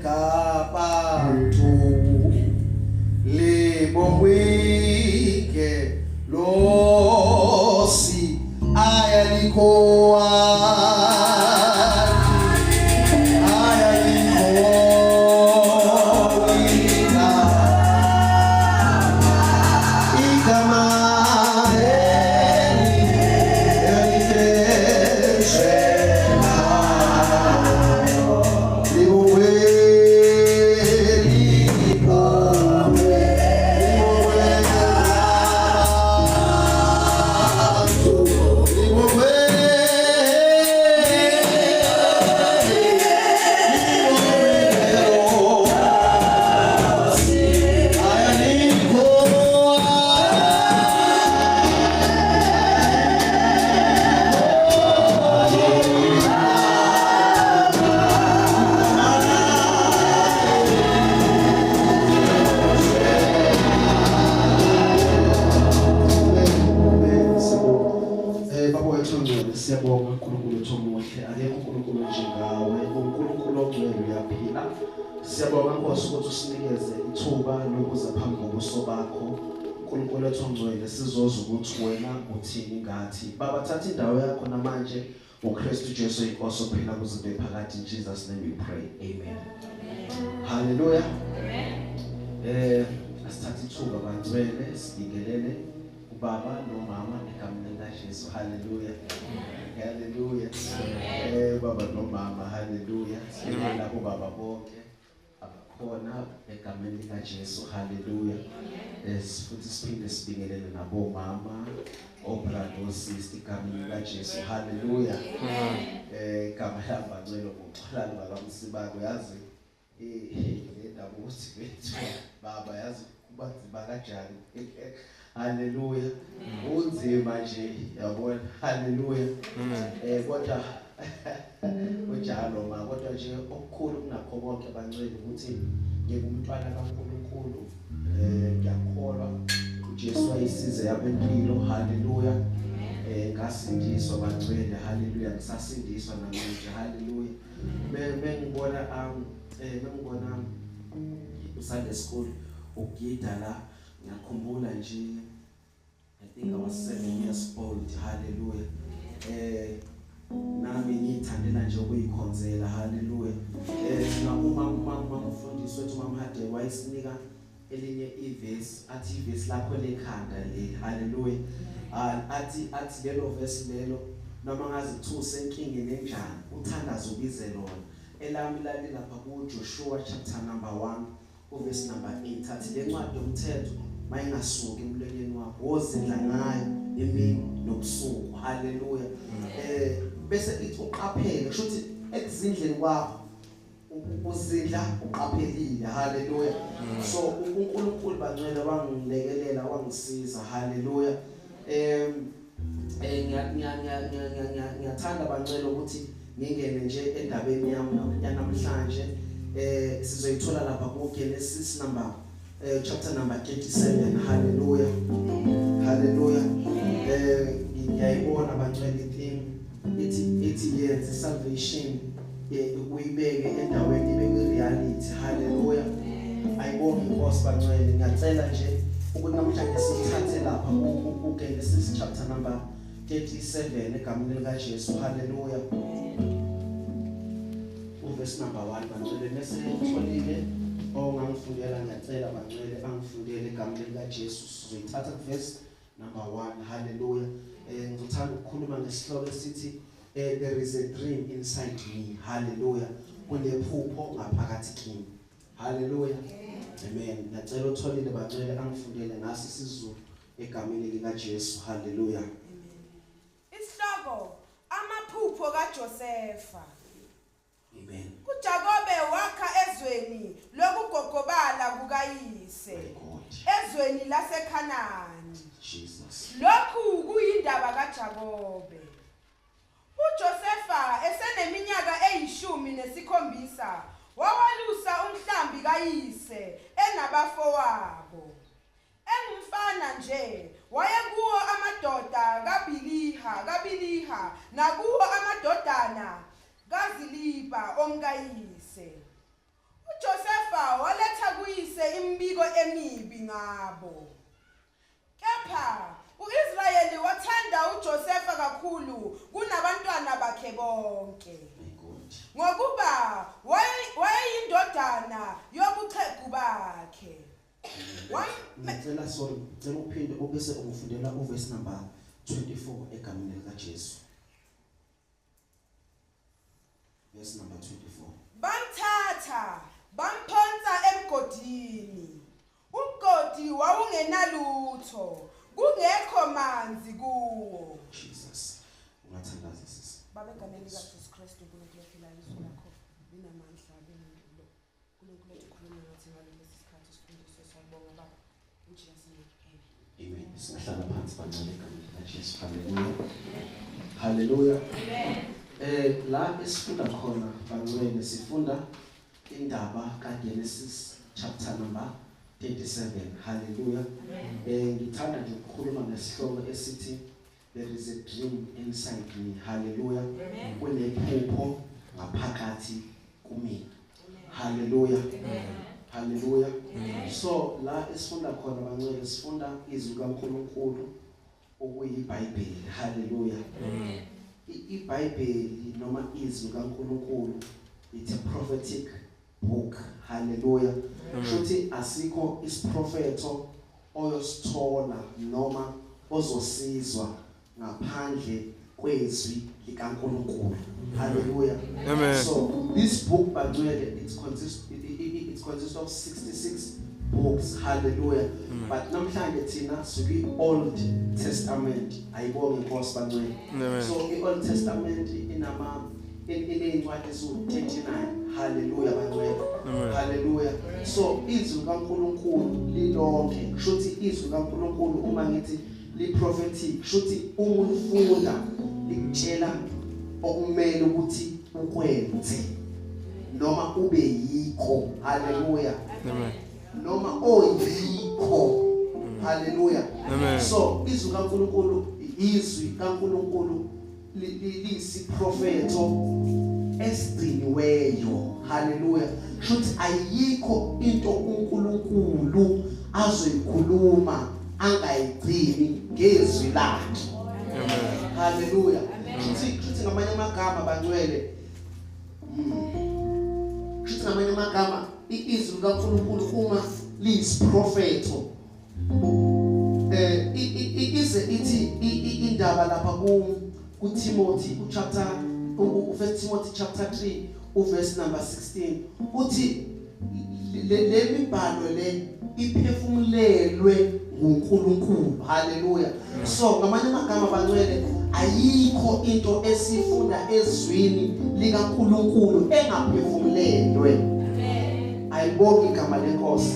Ngabantu libongwike losi ayalikhoa Siyabonga uNkulunkulu wethu omuhle, akekho uNkulunkulu njengawe, uNkulunkulu ongcwele uyaphila. Siyabonga Nkosi ukuthi usinikeze ithuba lokuza phambi kobuso bakho. uNkulunkulu wethu ongcwele, sizozwa ukuthi wena uthini ngathi. Baba, thatha indawo yakho namanje ngoKristu Jesu inkosi ophila kuze kube phakade. In Jesus name we pray. Amen. Hallelujah. Amen. Asithathe ithuba bangcwele sibingelele ubaba nomama egameni likaJesu. Hallelujah. Hallelujah. Baba nomama, hallelujah. Sibingelela baba bonke abakhona egameni likaJesu. Hallelujah. Futhi siphinde sibingelele nabomama, obrother, sister egameni likaJesu. Hallelujah. Igama lami bangcwele ngokuxolana bakaMsibako, yazi le ndaba ukuthi bethu baba yazi kuba nzima kanjani. Hallelujah. Unzima nje yabona. Hallelujah. Kodwa kunjalo ma, kodwa nje okukhulu kunakho konke bangcwele ukuthi ngingumntwana kaNkulunkulu. Ngiyakholwa uJesu wayisize yabempilo. Hallelujah. Ngasindiswa bangcwele. Hallelujah. Ngisasindiswa namanje. Hallelujah. Mengibona mengibona uSunday school ugida la, ngiyakhumbula nje I think I was 7 years old. Hallelujah. Nami ngithandela nje ukuyikhonzela. Hallelujah. Na uma umfundisi wethu uMamhade wayesinika elinye ivesi, athi ivesi lakho lekhanda le. Hallelujah. Athi lelo verse lelo noma ngazi kuthiwa usenkingeni enjani, uthandaza ubize lona. Elami lali lapha ku Joshua chapter number 1 uverse number 8, athi lencwadi yomthetho mayingasuki emlonyeni wakho, wozindla ngayo imini nobusuku. Hallelujah. Bese ithi uqaphele, kusho ukuthi ekuzindleni kwakho uzindla uqaphelile. Hallelujah. So uNkulunkulu bangcwele wangilekelela wangisiza. Hallelujah. Ngiyathanda bangcwele ukuthi ngingene nje endabeni yami yanamhlanje. Sizoyithola lapha ku Genesis number chapter number 37. Hallelujah. Hallelujah. Ngiyayibona bangcwele theme ithi yenze salvation uyibeke endaweni ibe kwi reality. Hallelujah. Ayibonge inkosi bangcwele. Ngiyacela nje ukuthi namhlanje sithathe lapha ku Genesis chapter number 37 egameni lika Jesu. Hallelujah. Uverse number 1 bangcwele, mase utholile ongangifundela, ngiyacela bangcwele angifundele egameni lika Jesu. Sizoyithatha kuverse number 1. Hallelujah. Ngithanda ukukhuluma ngesihloko esithi there is a dream inside me. Hallelujah. Kunephupho ngaphakathi kimi. Hallelujah. Amen. Ngiyacela utholile bangcwele angifundele ngaso isiZulu egameni lika Jesu. Hallelujah. Isihloko amaphupho kaJosefa. Amen. uJakobe wakha ezweni lokugogobala kukayise, ezweni laseKhanani. Jesus. Lokhu kuyindaba kaJakobe. uJosefa eseneminyaka eyi-17 wawalusa umhlambi kayise enabafowabo. Engumfana nje wayekuwo amadoda kaBiliha nakuwo amadodana kaZilipa omkayise. ngabo. Kepha uIsrayeli wathanda uJosefa kakhulu kunabantwana bakhe bonke. My God. Ngokuba wayeyindodana yobuxhegu bakhe. Ngicela, sorry, ngicela uphinde ubese ungifundela uverse number 24 egameni lika Jesu. Verse number 24. Bamthatha bamphonsa emgodini. Umgodi wawungenalutho, kungekho manzi kuwo. Jesus. Ungathandaza, sisi. Baba, egameni likaJesu Kristu, uNkulunkulu ophilayo, izwi lakho linamandla, linempilo. uNkulunkulu ethu, khuluma nathi ngalesi sikhathi, sifundiswe. Siyabonga, Baba. In Jesus name. Amen. Amen. Singahlala phansi, bancane, egameni lika Jesu. Hallelujah. Hallelujah. Amen. La esifunda khona, bangcwele, sifunda indaba kaGenesis chapter number 37. Hallelujah. Ngithanda nje ukukhuluma ngesihloko esithi "There is a dream inside me." Hallelujah. Kunephupho ngaphakathi kumina. Hallelujah. Hallelujah. So la esifunda khona, bangcwele, sifunda izwi kaNkuluNkulu okuyiBhayibheli. Hallelujah. IBhayibheli noma izwi kaNkuluNkulu, it's a prophetic book. Hallelujah. Shuthi asikho isiprofetho oyosithola noma ozosizwa ngaphandle kwezwi likaNkuluNkulu. Hallelujah. Amen. So this book, bangcwele, it consists of 66 books. Hallelujah. But namhlanje thina sikwi Old Testament. Ayibonge inkosi, bangcwele. Amen. So i-Old Testament inama inezincwadi eziwu-39. Hallelujah, bangcwele. Amen. Hallelujah. So izwi kaNkuluNkulu lilonke, kushuthi izwi kaNkuluNkulu, uma ngithi li prophetic, kushuthi uma ulifunda likutshela okumele ukuthi ukwenze noma ube yikho. Hallelujah. Amen. Noma oyikho. Hallelujah. Amen. So izwi kaNkuluNkulu liyisiprofetho esigciniweyo. Hallelujah. Shuthi ayikho into uNkulunkulu azoyikhuluma angayigcini ngezwi lakhe. Amen. Hallelujah. Shuthi ngamanye amagama, bangcwele, shuthi ngamanye amagama izwi likaNkulunkulu uma liyisiprofetho, ize ithi indaba lapha ku kuTimothy uchapter u1 Timothy chapter 3 uverse number 16, uthi le mibhalo le iphefumulelwe nguNkulunkulu. Haleluya. So ngamanye amagama, bangcwele, ayikho into esifunda ezwini likaNkulunkulu engaphefumulelwe. Ayibonke igama lenkosi.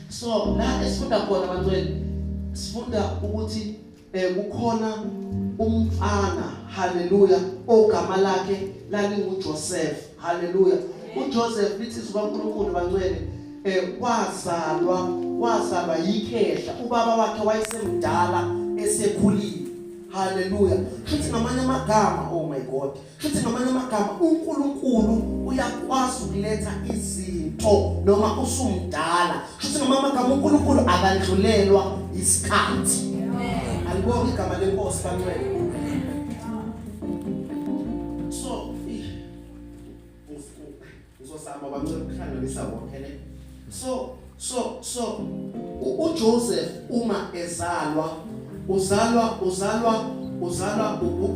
So la esifunda khona, bangcwele, sifunda ukuthi kukhona umfana, haleluya, ogama lakhe lalinguJoseph. Haleluya. uJoseph, lithi izwi kaNkulunkulu, bangcwele, wazalwa yikhehla. Ubaba wakhe wayesemdala, esekhulile. Haleluya. Futhi ngamanye amagama, oh my God, futhi ngamanye amagama uNkulunkulu uyakwazi ukuletha izinto noma usumdala. Futhi ngamanye amagama uNkulunkulu akandlulelwa isikhathi. Alibonke igama lenkosi, bangcwele. So ngizozama, bangcwele, ukuhlanganisa konke le. So uJoseph uma ezalwa, uzalwa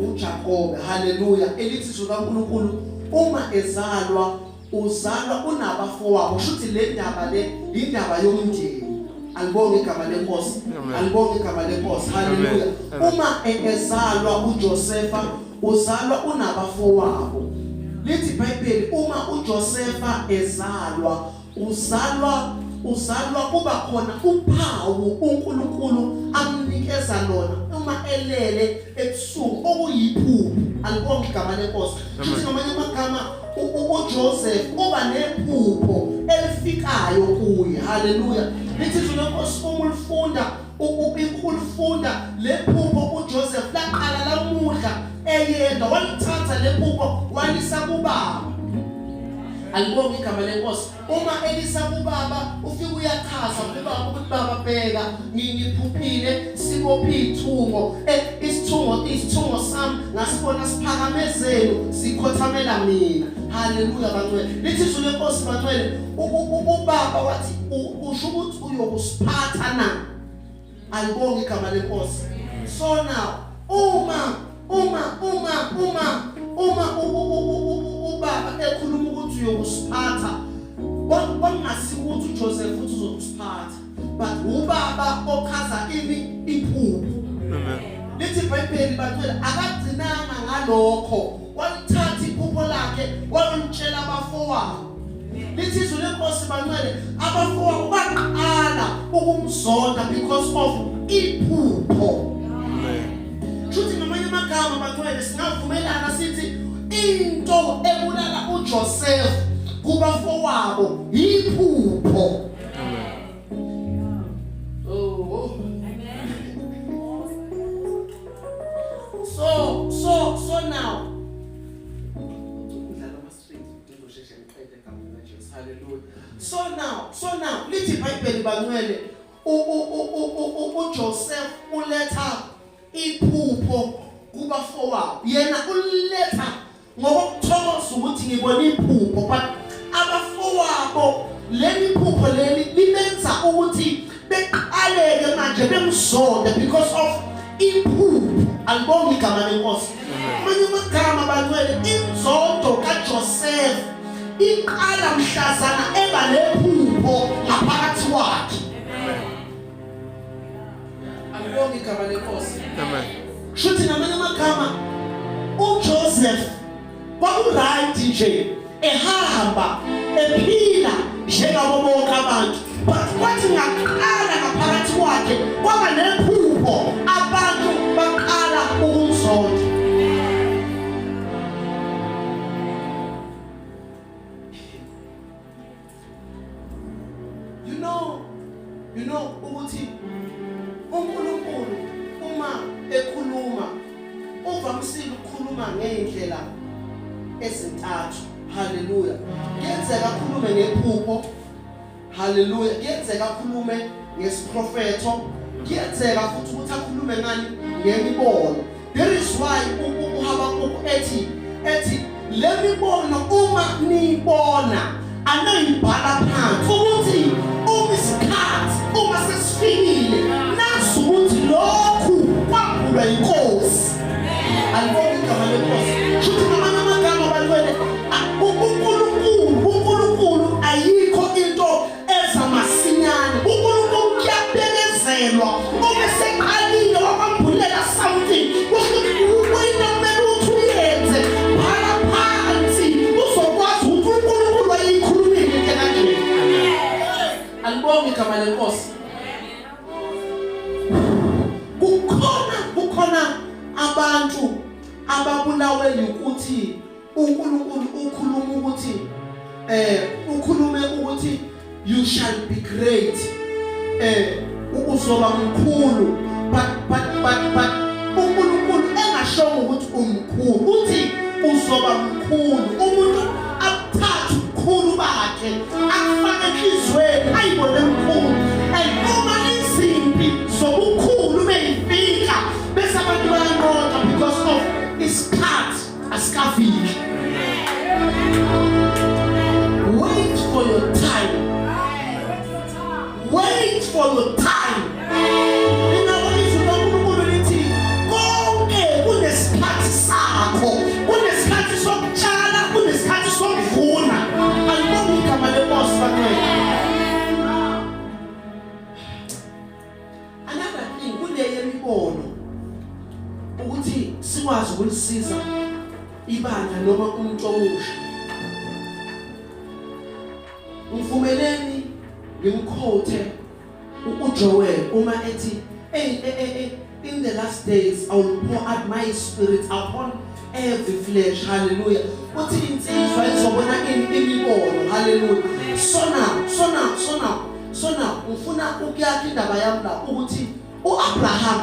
uJakobe. Haleluya. Elithi izwi kaNkuluNkulu, uma ezalwa, uzalwa unabafowabo. Shuthi le ndaba le indaba yomndeni. Alibonge igama lenkosi. Amen. Alibonge igama lenkosi. Haleluya. Amen. Uma ezalwa uJosepha, uzalwa unabafowabo. Lithi iBhayibheli, uma uJosepha ezalwa, uzalwa kuba khona uphawu uNkulunkulu amnikeza lona uma elele ebusuku, okuyiphupho. Alibonge igama lenkosi. Futhi ngamanye amagama uJoseph uba nephupho elifikayo kuye. Haleluya. Lithi izwi lenkosi, uma ulifunda ulifunda lephupho, uJoseph laqala lamudla eyedwa. Walithatha lephupho walisa kubaba. Alibonge igama lenkosi. Uma elisa kubaba ufika uyachaza kubaba ukuthi baba bheka ngiphuphile sibophe ithungo isithungo isithungo sami ngasibona siphakamezelo sikhothamela mina. Haleluya bangcwele. Lithi izwi lenkosi bangcwele ubaba wathi usho ukuthi uyokusiphatha na? Alibonge igama lenkosi. So now uma uma uma uma uma ubaba ekhuluma ukuthi uyokusiphatha kwakungasi ukuthi uJoseph uthi uzokusiphatha but ubaba ochaza ini iphupho. Amen. Lithi iBhayibheli bacela akagcinanga ngalokho walithatha iphupho lakhe walutshela abafowabo. Lithi izwi lenkosi bancwele abafowabo baqala ukumzonda because of iphupho. Amen. Shuthi ngamanye amagama bancwele singavumelana sithi into ebulala uJoseph kubafowabo iphupho. Amen. Oh. Amen. So now udlala ama strings ngizosheshe ngiqede egameni laJesu. Hallelujah. So now lithi iBhayibheli bancwele uJoseph uletha iphupho kubafowabo. Yena uletha ngokuthokoza ukuthi ngibona iphupho, but abafowabo leli phupho leli libenza ukuthi beqaleke manje bemzonde because of iphupho. Alibonge igama lenkosi. Manye amagama bancwele inzondo kaJoseph iqala mhlazana eba lephupho ngaphakathi kwakhe. Alibonge igama lenkosi. Amen. Shuthi ngamanye amagama uJoseph kwakuright nje ehamba ephila njengabo bonke abantu, but kwathi ngaqala ngaphakathi kwakhe kwaba nephupho abantu baqala ukumzonda. You know ukuthi uNkulunkulu uma ekhuluma uvamisile ukukhuluma ngeindlela ezintathu. Haleluya. Kuyenzeka akhulume ngephupho. Haleluya. Kuyenzeka akhulume ngesiprofetho. Kuyenzeka futhi ukuthi akhulume ngani? Ngemibono. There is why uHabakuk ethi le mibono uma niyibona anoyibhala phansi ukuthi uma isikhathi uma sesifikile nazi ukuthi lokhu kwambulwa inkosi. Alibonge igama lenkosi. Shuthi ngamanye amagama bantwele uNkulunkulu ayikho into eza masinyane. uNkulunkulu kuyabekezelwa uma seqalile wakwambulela something kusho ukuthi into kumele ukuthi uyenze bhala phansi uzokwazi ukuthi uNkulunkulu wayeyikhulumile into kanje. Alibonge igama lenkosi. Kukhona abantu ababulawe ukuthi uNkulunkulu ukhuluma ukuthi ukhulume ukuthi you shall be great, uzoba mkhulu, but uNkulunkulu engashongo ukuthi umkhulu, uthi uzoba mkhulu. Umuntu akuthatha ubukhulu bakhe akufake enhliziyweni ayibone mkhulu, and uma izimpi zobukhulu beyifika bese abantu bayanqoba because of isikhathi asikafiki. Wait for your time. Wait for your time. Ingakho izwi kaNkulunkulu lithi konke kunesikhathi sakho, kunesikhathi sokutshala, kunesikhathi sokuvuna. Alibonge igama lenkosi bantwana. Another thing kule yemibono ukuthi sikwazi ukulisiza ibandla noma umuntu omusha, ngivumeleni ngimquote uJoel uma ethi, hey, hey, hey, hey, in the last days I will pour out my spirit upon every flesh. Hallelujah. Uthi insizwa izobona imibono. Hallelujah. So now ufuna ukuyakha indaba yami la ukuthi uAbraham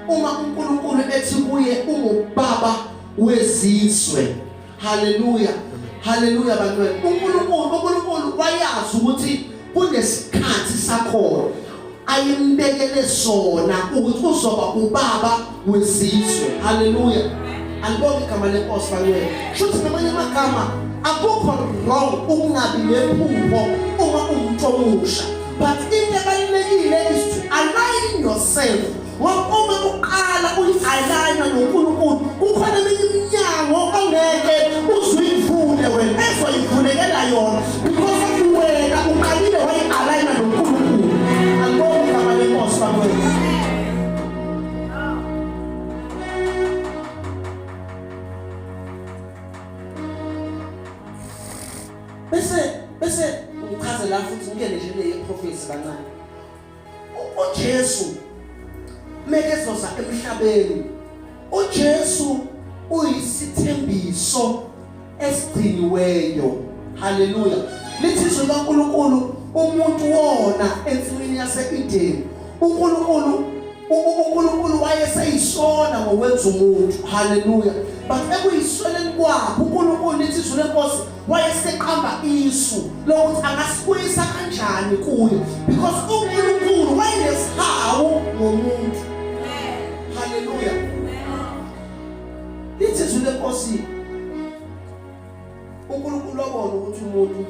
uma uNkulunkulu ethi kuye ungubaba wezizwe. Hallelujah. Haleluya bantwana. uNkulunkulu wayazi ukuthi kunesikhathi sakhona ayimbekele sona ukuthi uzoba ubaba wezizwe. Haleluya. Alibonge igama lenkosi bantwana. Shuthi ngamanye amagama akukho wrong ukungabi nephupho uma umuntu omusha, but into ebalulekile is to align yourself. Ngoba uma uqala uyi-aligna noNkulunkulu, kukhona eminye iminyango ongeke uzuyivule wena, ezoyivulekela yona because of wena uqalile wayi-aligna noNkulunkulu. Alibonge igama lenkosi bakwethu. Bese ngichaze la futhi ngingene nje le prophecy kancane. uJesu mekezoza emhlabeni, uJesu uyisithembiso esigciniweyo. Haleluya. Lithi izwi likaNkulunkulu, umuntu wona ensimini yase-Edeni, uNkulunkulu wayeseyisona ngokwenza umuntu. Haleluya. But ekuyisweleni kwakhe uNkulunkulu, lithi izwi lenkosi, wayeseqamba isu lokuthi angasibuyisa kanjani kuye, because uNkulunkulu wayenesihawu ngomuntu. Haleluya. Lithi izwi lenkosi, uNkulunkulu wabona ukuthi umuntu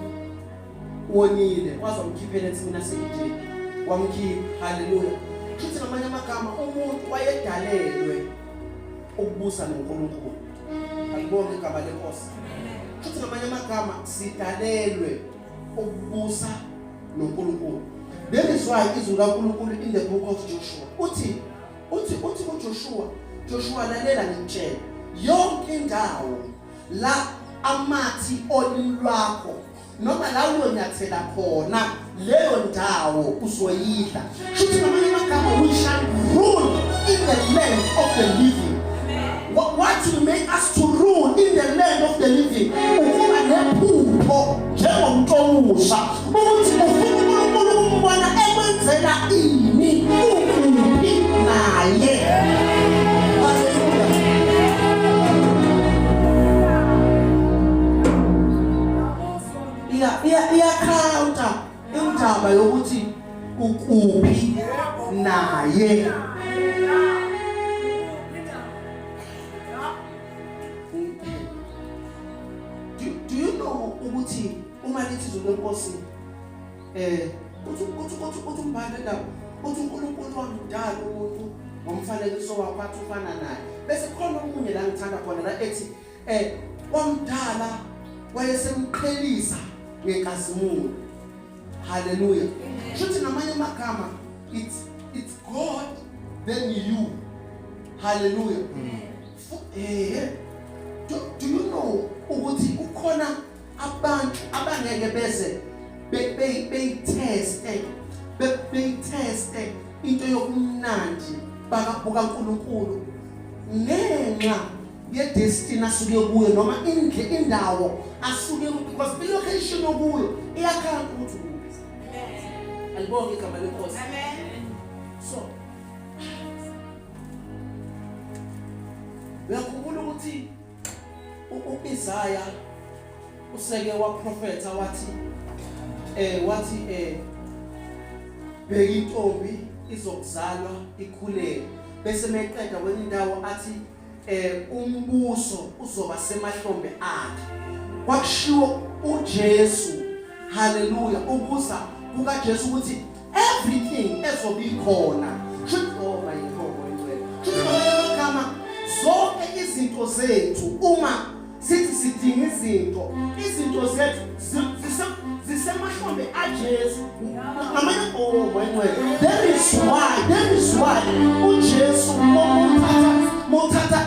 wonile, waze wamkhiphela ensimini yase-Edeni, wamkhipha. Haleluya. Futhi ngamanye amagama umuntu wayedalelwe ukubusa noNkulunkulu. Alibonge igama lenkosi. Futhi ngamanye amagama sidalelwe ukubusa noNkulunkulu. That is why izwi likaNkulunkulu in the book of Joshua uthi kuJoshua, Joshua, lalela ngikutshele, yonke indawo la amathi olimi lwakho noma la uyonyathela khona, leyo ndawo uzoyidla. Shuthi ngamanye amagama we shall rule in the land of the living. What will make us to rule in the land of the living? Ukuba nephupho njengomuntu omusha ukuthi ufuna uNkulunkulu ukumbona ekwenzela ini, ukuphi naye. Hallelujah. Iya counta indaba yokuthi ukuphi naye. Do you know ukuthi uma lithi izwi lenkosi, uthi umbhalo la, uthi uNkulunkulu wamdala umuntu ngomfanekiso wakhe, wathi ufana naye. Bese khona omunye la ngithanda khona la ethi wamdala wayesemqhelisa ngenkazimulo. Haleluya. Shuthi ngamanye amagama it's God then you. Haleluya. Do you know ukuthi kukhona abantu abangeke beze beyiteste into yokumnandi bukaNkulunkulu ngenxa yedestiny asuke kuyo noma indle indawo asuke kuyo, because ilocation okuyo iyakhanga ukuthi ukuphi. Alibonge igama lenkosi. Amen. So uyakhumbula ukuthi uIsaya useke waprofetha wathi bheka intombi izokuzalwa ikhulele, bese meqeda kwenye indawo athi umbuso uzoba semahlombe akhe. Kwakushiwo uJesu. Haleluya. Ukuza kukaJesu ukuthi everything ezobe ikhona, should, oh my God, should, amagama, zonke izinto zethu, uma sithi sidinga izinto zethu zisemahlombe aJesu. Ngamanye, oh my God, that is why uJesu mawuthatha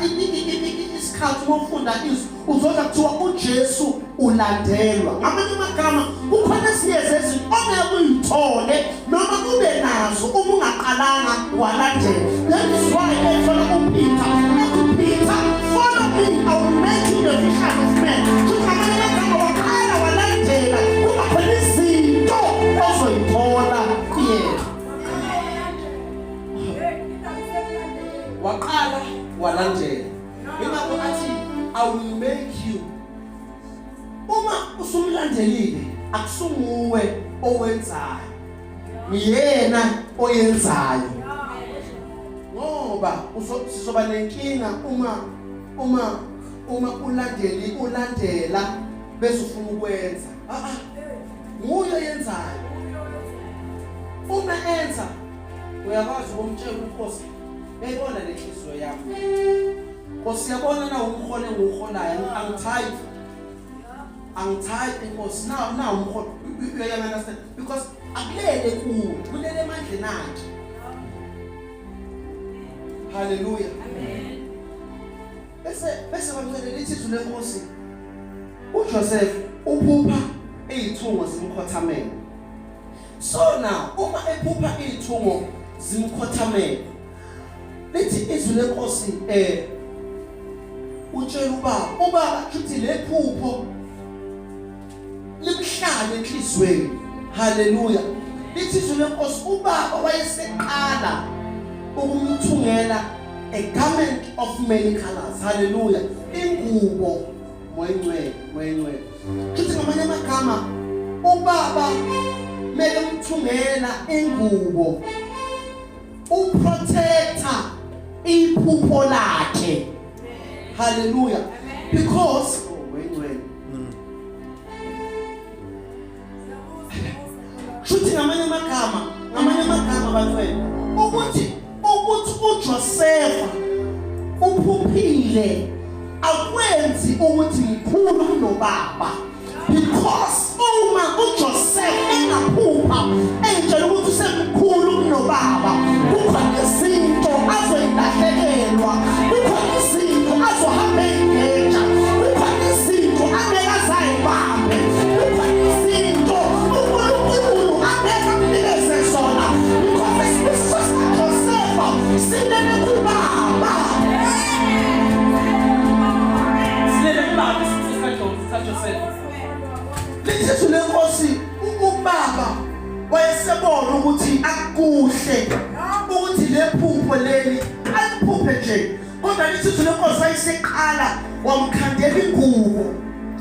isikhathi mawufunda izwi, uzodla kuthiwa uJesu ulandelwa. Ngamanye amagama kukhona ezinye zezinto ongeke uyithole noma ube nazo uma ungaqalanga walandela. That is why ethola uPeter, ethi, "Peter, follow me, I will make you the fisher of men." Futhi ngamanye amagama waqala walandela, kuba khona izinto ozoyithola kuyena. Waqala walandela, ingakho athi, "I will make you." Uma Akusinguwe owenzayo, uyena oyenzayo. Ngoba sizoba nenkinga uma ulandeli ulandela bese ufuna ukwenza. Nguye oyenzayo. Uma enza uyakwazi ukumtshela uNkosi, "Uyayibona le nhliziyo yami, Nkosi, yabona na umholo engiwuholayo, angi-tithe Nkosi, na umholo." You understand? Because akulele kuwe, kulele emandleni akhe. Haleluya. Bese bamcela, lithi izwi lenkosi, uJoseph uphupha izithungo zimkhothamela. So now uma ephupha izithungo zimkhothamela, lithi izwi lenkosi utshela ubaba futhi lephupho limhlale enhlizweni. Haleluya. Lithi izwi lenkosi ubaba wayeseqala ukumthungela a garment of many colors. Haleluya. Ingubo, moyingcwele, moyingcwele. Futhi ngamanye amagama ubaba mele umthungela ingubo, uprotector iphupho lakhe. Haleluya. Because, oh, moyingcwele, shuthi ngamanye amagama bantwena, ukuthi uJosepha uphuphile akwenzi ukuthi mkhulu kunobaba, because uma uJoseph engaphupha engitshela ukuthi usemkhulu kunobaba, kukhona izinto azoyilahlekelwa, kukhona izinto azohamba eyingeja, kukhona izinto angeke azayibambe, kukhona izinto uNkulunkulu angeke amnikeze zona, because isibusiso sikaJosepha silele kubaba. Silele kubaba isibusiso sikaJoseph. Lithi lenkosi ubaba wayesebona ukuthi akukuhle ukuthi lephupho leli aliphuphe nje, kodwa lithi lenkosi wayeseqala wamkhandela ingubo.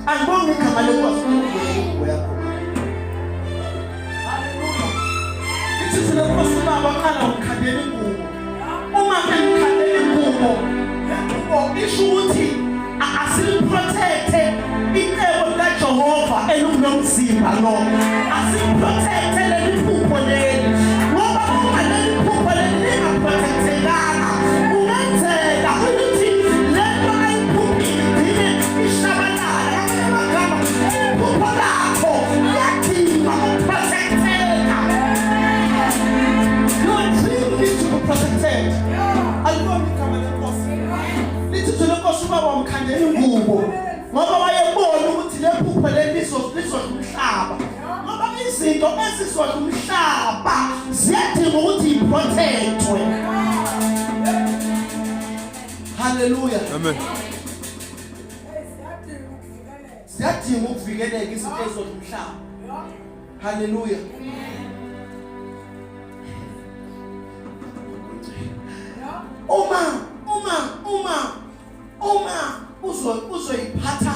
Angibonge igama lenkosi. Ingubo yakho. Haleluya. Lithi lenkosi ubaba waqala wamkhandela ingubo. Uma emkhandela ingubo, le ngubo isho ukuthi asiliprotecte icebo likaJehova elikulomzimba lo, asiliprotecte leli phupho leli, ngoba uma leli phupho leli lingaprotectekanga, kungenzeka ukuthi lento ayiphuphile igcine ishabalala. Ngamanye amagama, iphupho lakho liyadinga ukuprotecteka. Your dream needs to be protected. Alibonge igama lenkosi. Lithi lenkosi ubaba wamkhandela ingubo ngoba wayebona ukuthi lephupho leli lizodla umhlaba, ngoba izinto ezizodla umhlaba ziyadinga ukuthi iprotectwe. Haleluya. Amen. Ziyadinga ukuvikeleka izinto ezizodla umhlaba. Haleluya. Uma uzoyiphatha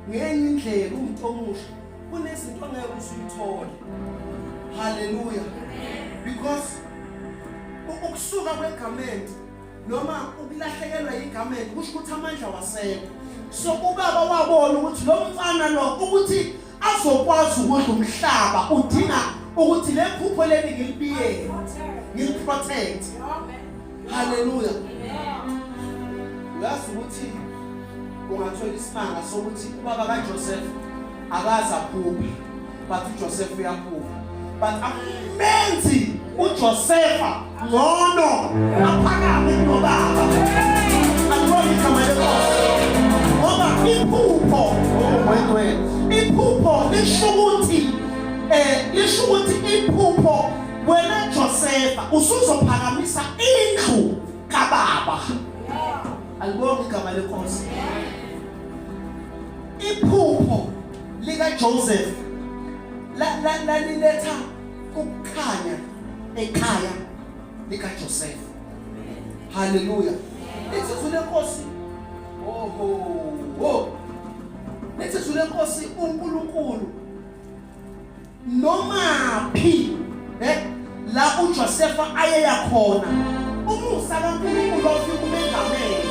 ngenye indlela umuntu omusha, kunezinto ongeke usuyithole. Haleluya. Because ukusuka kwegarment noma ukulahlekelwa yigarment kusho ukuthi amandla wasekho. So ubaba wabona ukuthi lo mfana lo, ukuthi azokwazi ukudla umhlaba, udinga ukuthi le phupho leli ngilibiyele, ngiliprotect. Haleluya. Uyazi ukuthi ungathola isimanga sokuthi ubaba kaJoseph akaze aphuphe, but uJoseph uyaphupha, but akumenzi uJosepha ngcono aphakame kunobaba. Akubonge igama lenkosi, ngoba iphupho, oh my, iphupho lisho ukuthi iphupho, wena Josepha usuzophakamisa indlu kababa. Alibonge igama lenkosi. Iphupho lika Joseph la la laliletha ukukhanya ekhaya lika Joseph. Haleluya. Lithi lenkosi, oho ho, lithi lenkosi uNkulunkulu Noma phi la uJosefa ayeya khona, umusa kaNkulunkulu wafika umengamele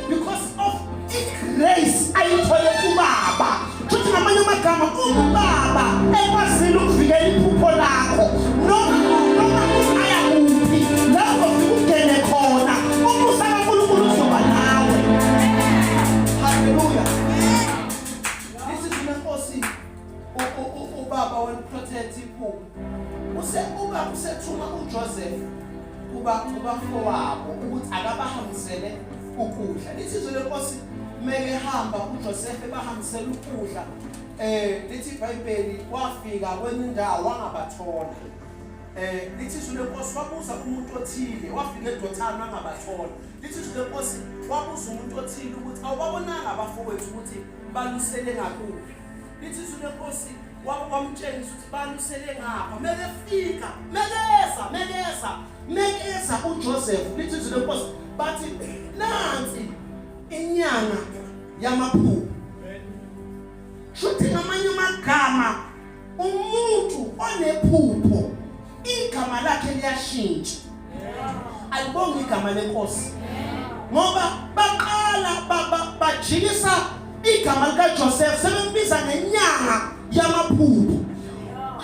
because of igrace ayithole kubaba. Futhi ngamanye amagama, ubaba ekwazile ukuvikela iphupho lakho noma aya kuphi, lapho ufika ungene khona, umusa kaNkulunkulu uzoba nawe. Haleluya. This is inkosi ubaba waliprotect iphupho. Use ubaba usethuma uJoseph kuba kubafowabo ukuthi akabahambisele ukudla. Lithi izwi lenkosi meke hamba uJoseph ebahambisela ukudla, lithi iBhayibheli wafika kwenye indawo wangabathola. Lithi izwi lenkosi wabuza umuntu othile, wafika eDothani wangabathola. Lithi izwi lenkosi wabuza umuntu othile ukuthi awubabonanga abafowethu ukuthi balusele ngakuphi. Lithi izwi lenkosi wamtshengisa ukuthi balusele ngapha. Mekefika, mekeza, mekeza, mekeza uJoseph, lithi izwi lenkosi bathi nansi inyanga yamaphupho. Shuthi ngamanye amagama umuntu onephupho igama lakhe liyashintsha. Alibonge igama lenkosi. Ngoba baqala bajikisa igama likaJoseph sebembiza ngenyanga yamaphupho.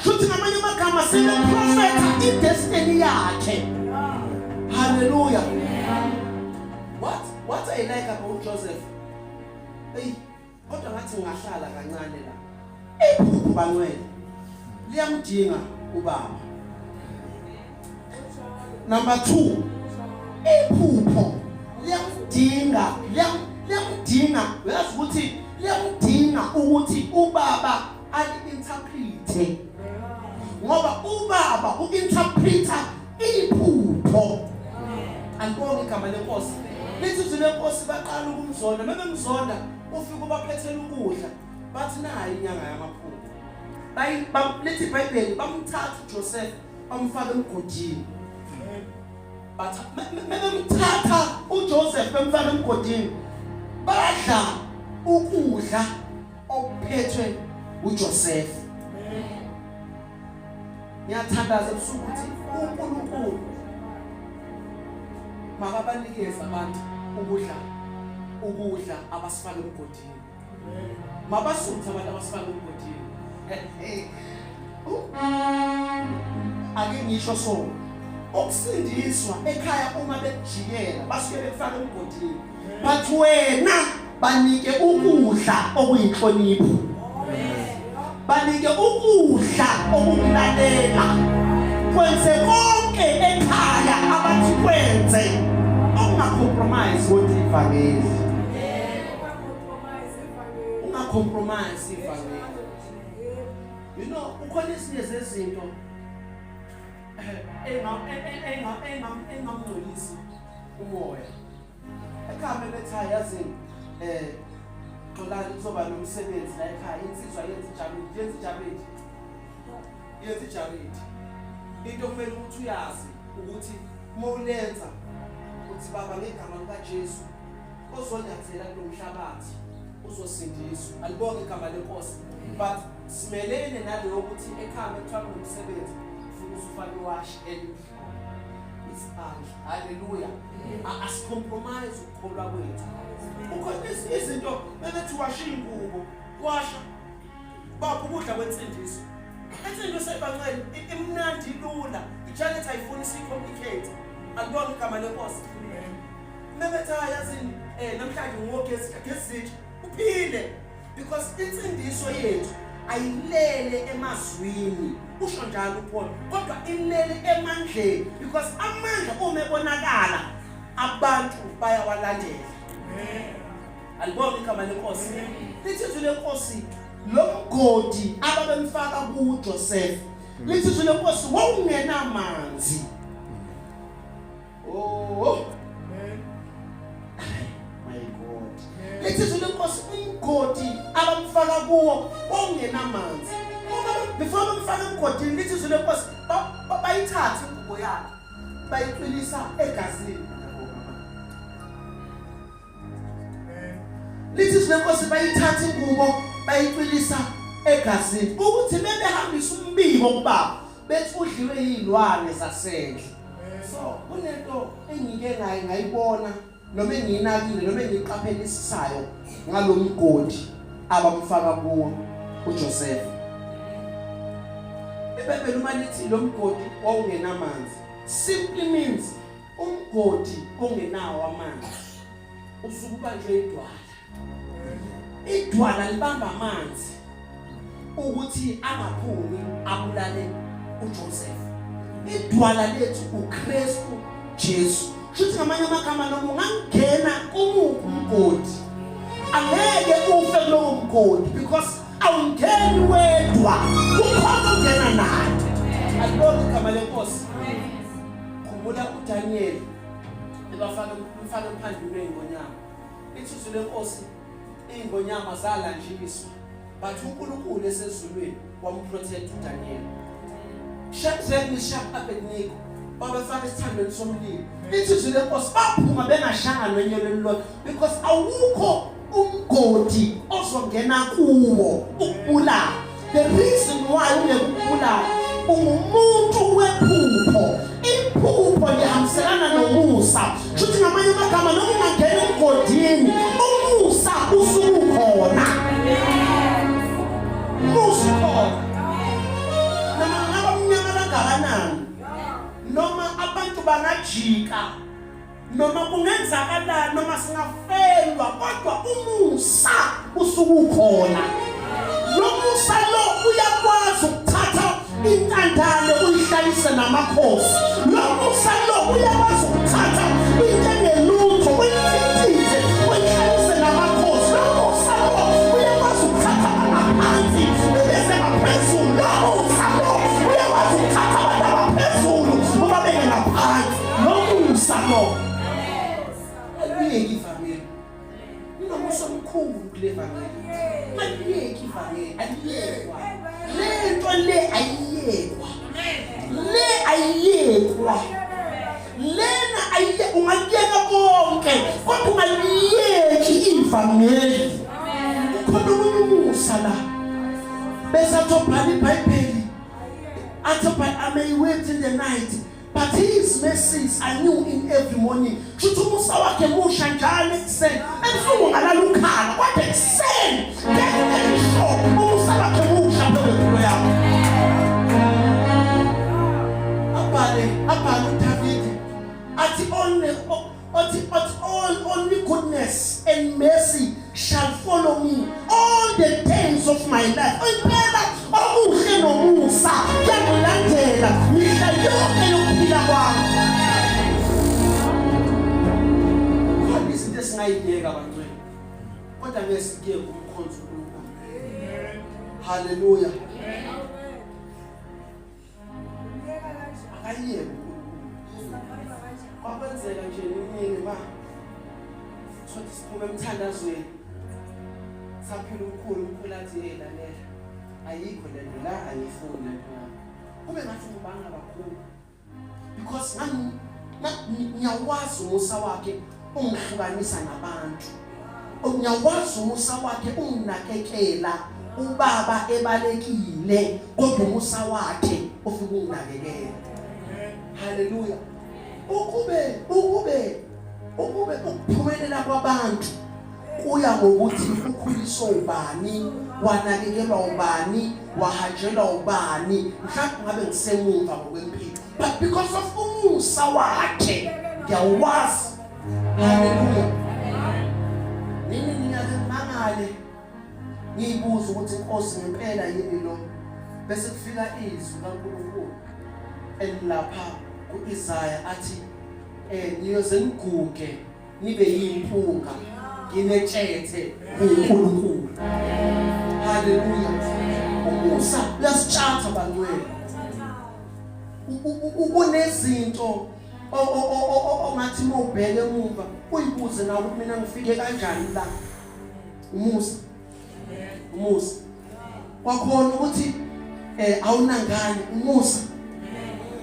Shuthi ngamanye amagama sebeprofetha idestiny yakhe. Hallelujah. What I like about Joseph, hey, kodwa ngathi ngingahlala kancane la. Iphupho bangcwele liyamdinga ubaba. Number 2, iphupho liyamdinga, liyamdinga. Uyazi ukuthi liyamdinga ukuthi ubaba ali-interprete, ngoba ubaba u-interpreta iphupho. Alibonge igama lenkosi. Lithi izwi lenkosi baqala ukumzonda. Bebemzonda, ufika ubaphethela ukudla, bathi nayi inyanga yamaphupho. Lithi iBhayibheli bamthatha uJoseph bamfaka emgodini. Bathi bebemthatha uJoseph bemfaka emgodini, badla ukudla okuphethwe uJoseph. Ngiyathandaza ebusuku ukuthi uNkulunkulu makabanikeze abantu ukudla abasifaka emgodini. Mabasuthe abantu abasifaka emgodini. Ake ngisho so, ukusindiswa ekhaya uma bekujikela basuke bekufaka emgodini, but wena banike ukudla okuyinhlonipho, banike ukudla okukulalela, kwenze konke ekhaya abathi kwenze, ungacompromise kodwa ivangeli, ungacompromise ivangeli. You know, ukhona ezinye zezinto engamngcolisi umoya. Ekhaya bethi yazini, Xolani, kuzoba nomsebenzi la ekhaya, insizwa yenza ijabulile, yenza ijabulile, yenza ijabulile. Into kumele ukuthi uyazi ukuthi uma ulenza uthi baba ngegama likaJesu ozonyathela kulo mhlabathi uzosindiswa. Alibonge igama lenkosi. But simelene naleyo ukuthi ekhaya kuthiwa kunomsebenzi ufike usufake iwashi elimhlophe isandla. Haleluya. Asicompromise ukukholwa kwethu. Ukhona izinto bebethi washa ingubo, washa bapha ukudla kwensindiso. Insindiso ebancane imnandi, ilula, ijanet ayifuni sicomplicate. Alibonge igama lenkosi. Bebethi yazini, namhlanje ngogezi gezitsha uphile, because insindiso yethu ayilele emazwini, usho njalo uPaul, kodwa ilele emandleni, because amandla uma ebonakala abantu bayawalandela. Alibonge igama lenkosi. Lithi izwi lenkosi lo mgodi ababemfaka kuJoseph, lithi izwi lenkosi wawungenamanzi. Oh my God. Lithi izwi lenkosi umgodi abamfaka kuwo wawungenamanzi. Uma before bamfaka emgodini, lithi izwi lenkosi bayithathe ingubo yakhe bayicwilisa egazini. Lithi izwi lenkosi bayithatha ingubo bayicwilisa Egazini ukuthi bebehambisa umbiko kubaba bethi udliwe yizilwane zasendle. So kunento engike ngayi ngayibona noma engiyinakile noma engiyiqaphelisisayo ngalomgodi abamfaka kuwo uJoseph. IBhayibheli uma lithi lo mgodi wawungenamanzi simply means umgodi ongenawo amanzi usuke ubanjwe idwala. Idwala libamba amanzi ukuthi angaphumi abulale uJoseph. Idwala lethu uKristu Jesu. Shuthi ngamanye amagama noma ungangena kumuphi umgodi angeke ufe kulowo mgodi because awungeni wedwa kukhona ungena naye. Alibonge igama lenkosi. Khumbula uDaniel ebafaka umfana emphandlweni wey'ngonyama. Ithi izwi lenkosi iy'ngonyama zalanjiswa but uNkulunkulu esezulwini wamprotect uDaniel. Shadrach, Meshach, Abednego babefaka esithandweni somlilo. Lithi izwi lenkosi baphuma bengashanga nonyelo elilodwa because awukho umgodi ozongena kuwo ukubulala. The reason why ungeke ukubulala ungumuntu wephupho. Iphupho lihambiselana nomusa. Shuthi ngamanye amagama noma ungangena emgodini umusa usukukhona. Umusa ukhona. Noma ngaba mnyama kangakanani noma abantu bangajika noma kungenzakalani noma singafelwa kodwa umusa usukukhona lo musa lo uyakwazi ukuthatha intandane uyihlalise namakhosi lo musa lo uyakwazi ukuthatha into engelutho uyithintithe uyihlalise namakhosi lo musa lo uyakwazi ukuthatha abangaphansi ubese ngaphezulu lo musa lo uyakwazi ukuthatha abantu abaphezulu ubabeke ngaphansi. Nomusa lo. Aliyeki ivangeli. Unomusa omkhulu kule vangeli. Aliyeki ivangeli, aliyekwa. Le nto le ayiyekwa. Le ayiyekwa. Lena ayiye ungakuyeka konke kodwa ungaliyeki ivangeli. Kukhona omunye umusa la. Bese athi obhala iBhayibheli. Athi but I may wait in the night But his mercies are new in every morning. Shuthi umusa wakhe musha njalo ekuseni. Ebusuku ngalala ukhala kodwa ekuseni definitely sure umusa wakhe musha phezu yakho. Abhale abhale uDavid athi only othi othi all only goodness and mercy shall follow me all the days of my life. Impela okuhle nomusa kuyangilandela mihla yonke yokuphila kwami. Khona izinto esingayiyeka bantwini kodwa ngeke sikuyeke umkhonzo uNkulunkulu. Haleluya. Akayiyeke uNkulunkulu. Kwakwenzeka nje nini ma sothi siphume emthandazweni saphila umkhulu umkhulu athi hey lalela ayikho le nto la ayifuni le nto yakho kube ngathi ngibanga kakhulu because ngiyawazi umusa wakhe ungihlukanisa nabantu ngiyawazi umusa wakhe unginakekela ubaba ebalekile kodwa umusa wakhe ufika unginakekela haleluya ukube ukube ukube ukuphumelela kwabantu kuya ngokuthi ukhuliswe ubani wanakekelwa ubani wahanjelwa ubani mhlawumbe ngabe ngisemumva ngokwempilo but because of umusa wakhe ngiyawazi haleluya nini nginyake ngimangale ngiyibuza ukuthi inkosi ngempela yini lo bese kufika izwi kaNkulunkulu elilapha kuIsaya athi eh niyoze niguge nibe yimpunga nginetshethe kuNkulunkulu haleluya umusa uyasitshatha bangcwele kunezinto ongathi uma ubheke emuva uyibuze nawe ukuthi mina ngifike kanjani la umusa umusa kwakhona ukuthi eh awunangane umusa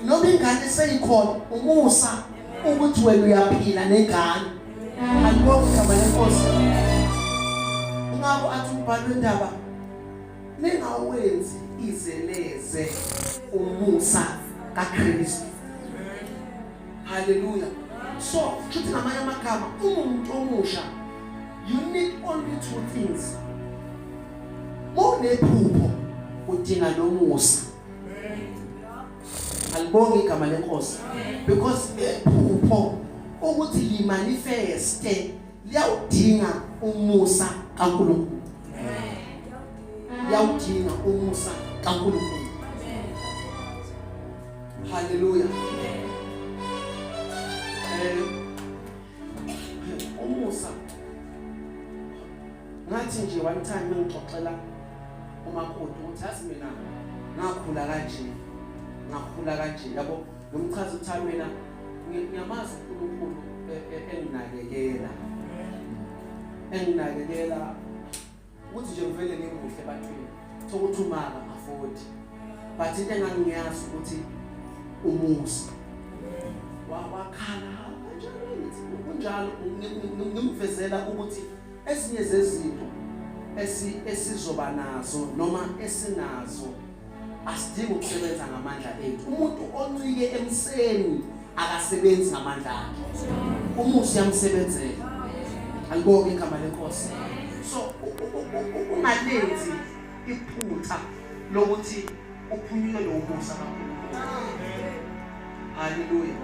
noma ingane seyikhona umusa ukuthi wena uyaphila nengane alibonge igama lenkosi ingakho athi umbhalo wendaba. Ningawenzi izeleze umusa kaKristu. Hallelujah. So, shuthi ngamanye amagama umuntu omusha you need only two things. Unephupho udinga nomusa. Alibonge igama lenkosi. Because iphupho ukuthi limanifeste liyawudinga umusa kaNkulunkulu. Liyawudinga umusa kaNkulunkulu. Hallelujah. Umusa ngathi nje one time ngixoxela umakoti ukuthi yazi mina ngakhula kanje ngakhula kanje yabo ngimchaza ukuthi mina ngiyamazi uNkulunkulu enginakekela enginakekela ukuthi nje ngivele ngimuhle ebantwini sokuthi umaka afford but into engangiyazi ukuthi umusa wakhala kanjalo ngithi kunjalo ngimvezela ukuthi ezinye zezinto esizoba nazo noma esinazo asidingi ukusebenza ngamandla ethu. Umuntu oncike emseni akasebenzi ngamandla akhe, umusa uyamsebenzela. Alibonge igama lenkosi. So ungalenzi iphutha lokuthi uphunyuke lo musa kaNkulunkulu. Haleluya.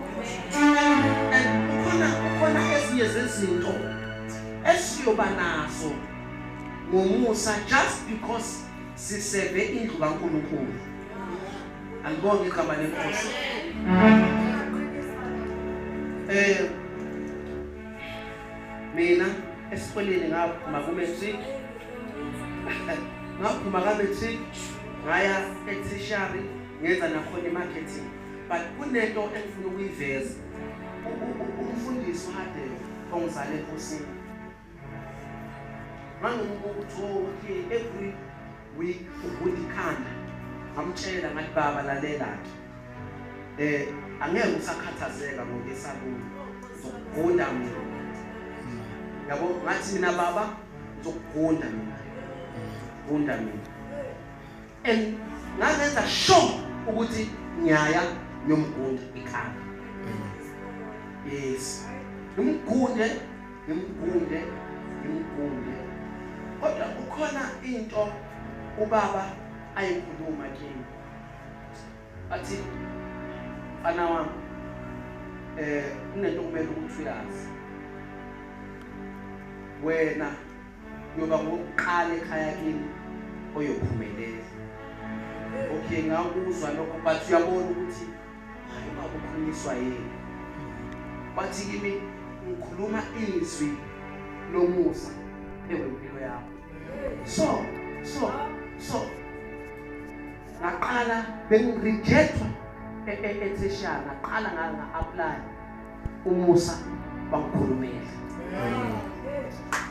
And kukhona ezinye zezinto esiyoba nazo ngomusa just because siseve indlu kaNkulunkulu. Alibonge igama lenkosi. Mina esikoleni ngaphuma ku-matric ngaphuma ka-matric ngaya e-tertiary ngenza nakhona i-marketing, but kunento engifuna ukuyiveza. Umfundisi uHadebe ongizale enkosini ngangimbuka ukuthi okay every week ugunda ikhanda, ngamtshela ngathi baba lalela ke angeke usakhathazeka ngokuyesaluni, ngizokugunda mina yabo. Ngathi mina baba ngizokugunda mina, gunda mina, and ngangenza sure ukuthi ngiyaya ngiyomgunda ikhanda. Yes, ngimgunde ngimgunde ngimgunde, kodwa kukhona into ubaba ayikhuluma kimi athi mfana wami kunento kumele ukuthi uyazi wena uyoba ngokuqala ekhaya kini oyophumelela. Okay, ngakuzwa lokho, but uyabona ukuthi hayi baba ukhulunyiswa yini. Bathi kimi ngikhuluma izwi lomusa ewempilo yakho. So ngaqala bengirejectwa e-tertiary, ngaqala nga-apply umusa bangikhulumela.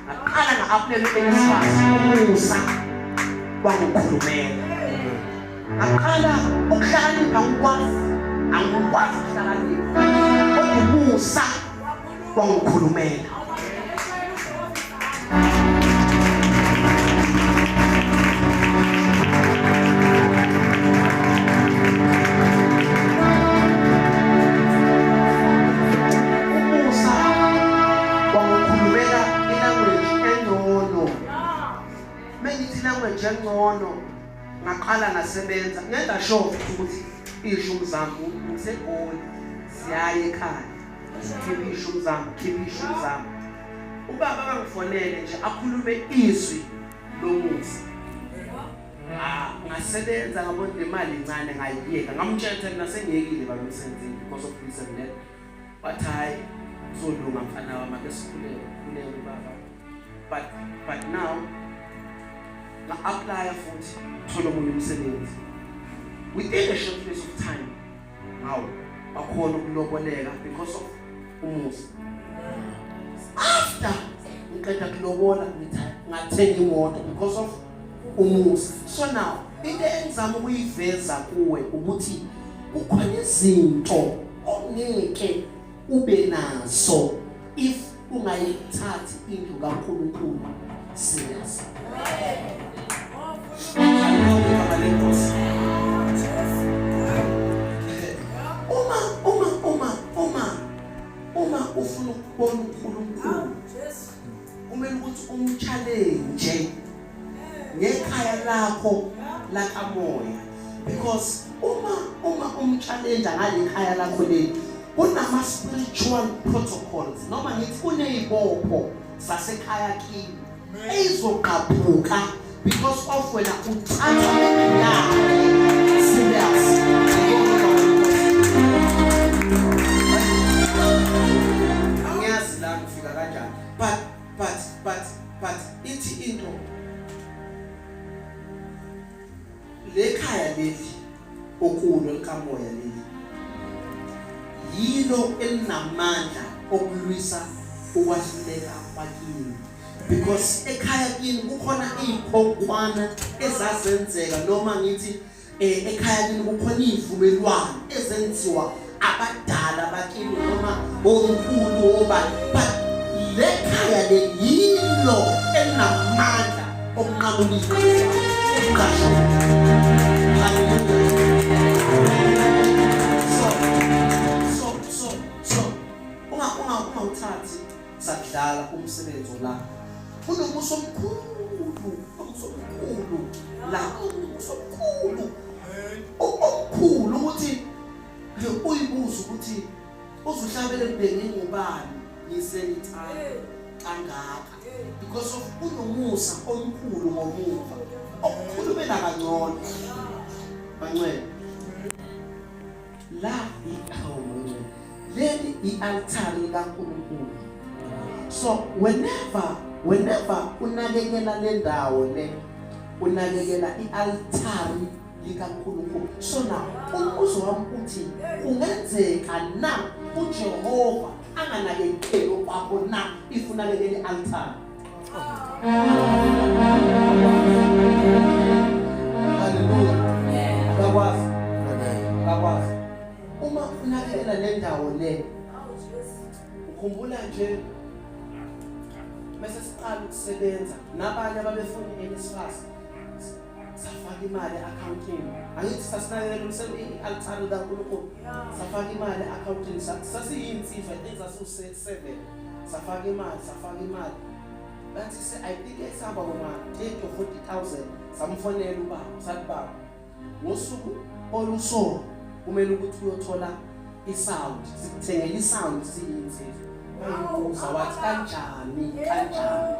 Ngaqala nga-apply u-NSFAS, umusa bangikhulumela. Ngaqala ukuhlakanipha, angikwazi ukuhlakanipha, kodwa umusa wangikhulumela. Umusa wangikhulumela ilanguage engcono. Mengithi language engcono, ngaqala ngasebenza ngenza sure ukuthi ishumi zami ngiseGoli siyaye ekhaya, khipha ishumi zami, khipha ishumi zami. Ubaba kangifonele nje akhulume izwi lomusa. Ngasebenza ngabona imali incane ngayiyeka, ngamtshela mina sengiyekile baba emsebenzini because of this and that. Wathi hayi kuzolunga mfana wami, ake sikhuleke khuleke baba. But now nga-apply futhi thola omunye umsebenzi within a short space of time. Ngawo bakhona ukuloboleka because of umusa. After ngiqeda kulobola ngathenga imoto because of umusa. So now into engizama ukuyiveza kuwe ukuthi kukhona izinto ongeke ube nazo if ungayithathi indlu kaNkulunkulu serious. Igama lenkosi. Uma uma uma uma uma ufuna ukubona uNkulunkulu kumele ukuthi umchallenge ngekhaya lakho lakamoya because uma uma umchallenge ngalekhaya lakho leli kunama spiritual protocols noma ngithi kunezibopho sasekhaya kini eyizoqaphuka because of wena uthatha yakhe serious. Angiyazi la ngifika kanjani, but ithi into lekhaya leli okulo likamoya leli yilo elinamandla okulwisa ukwahluleka kwakini, because ekhaya kini kukhona izikhonkwana ezazenzeka, noma ngithi ekhaya kini kukhona izivumelwano ezenziwa abadala bakini noma omkhulu obani, but lekhaya lelilo elinamandla okunqamula ukuqasha. Hallelujah. So unga unga ungawuthathi sakudlala umsebenzi la. Kunomusa omkhulu, umusa omkhulu la, umusa omkhulu omkhulu ukuthi uyibuza ukuthi uzuhlabele kube ngingubani ngisenithanda kangaka, because of kunomusa omkhulu ngomuva okukhulumela kangcono. Bancwele la, ihawu leli i-altare likaNkulunkulu. So whenever unakekela le ndawo le, unakekela i-altare likaNkulunkulu. So now umbuzo wami uthi, kungenzeka na uJehova anganakekeli okwakho na if unakekela i-altare? Haleluya. Bakwazi, bakwazi uma unakekela le ndawo le. Ukhumbula nje bese siqala ukusebenza nabanye ababefuna i-NSFAS, safaka imali e-accountini. Angithi sasinakekela umsebenzi, i-altare likaNkulunkulu. Safaka imali e-accountini, sasiyinsizwa, I think sasiwu-seven. Safaka imali, safaka imali, bathi se I think esihamba boma 30 or 40,000. Samfonela ubaba, sathi, "Baba, ngosuku oluso kumele ukuthi uyothola isound, sikuthengela isound siyinsizwa." Wayibuza wathi, "Kanjani, kanjani?"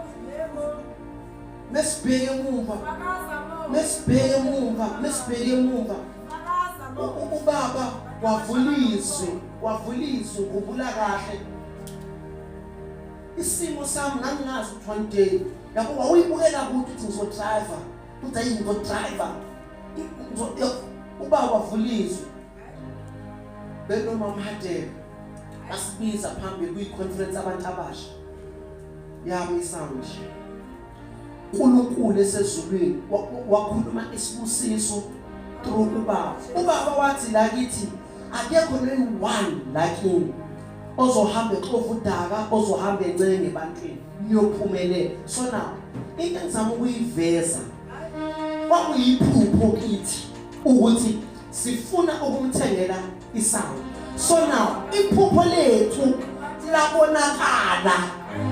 Mesibheke emuva, mesibheke emuva, mesibheke emuva, ubaba wavula izwi, wavula izwi. Ngikhumbula kahle isimo sami, ngangingazi ukuthi one day, yabo, wawuyibukela kude ukuthi ngizodriver, ukuthi ayi ngizodriver. Ubaba wavula izwi benomama Hadebe, basibiza phambili kwi-conference abantu abasha yami isound. uNkulunkulu esezulwini wakhuluma isibusiso through ubaba. Ubaba wathi la kithi akekho noyi-one la kini ozohamba exova udaka, ozohamba encenge ebantwini, niyophumelela. So now into engizama ukuyiveza, kwakuyiphupho kithi ukuthi sifuna ukumthengela isound. So now iphupho lethu labonakala.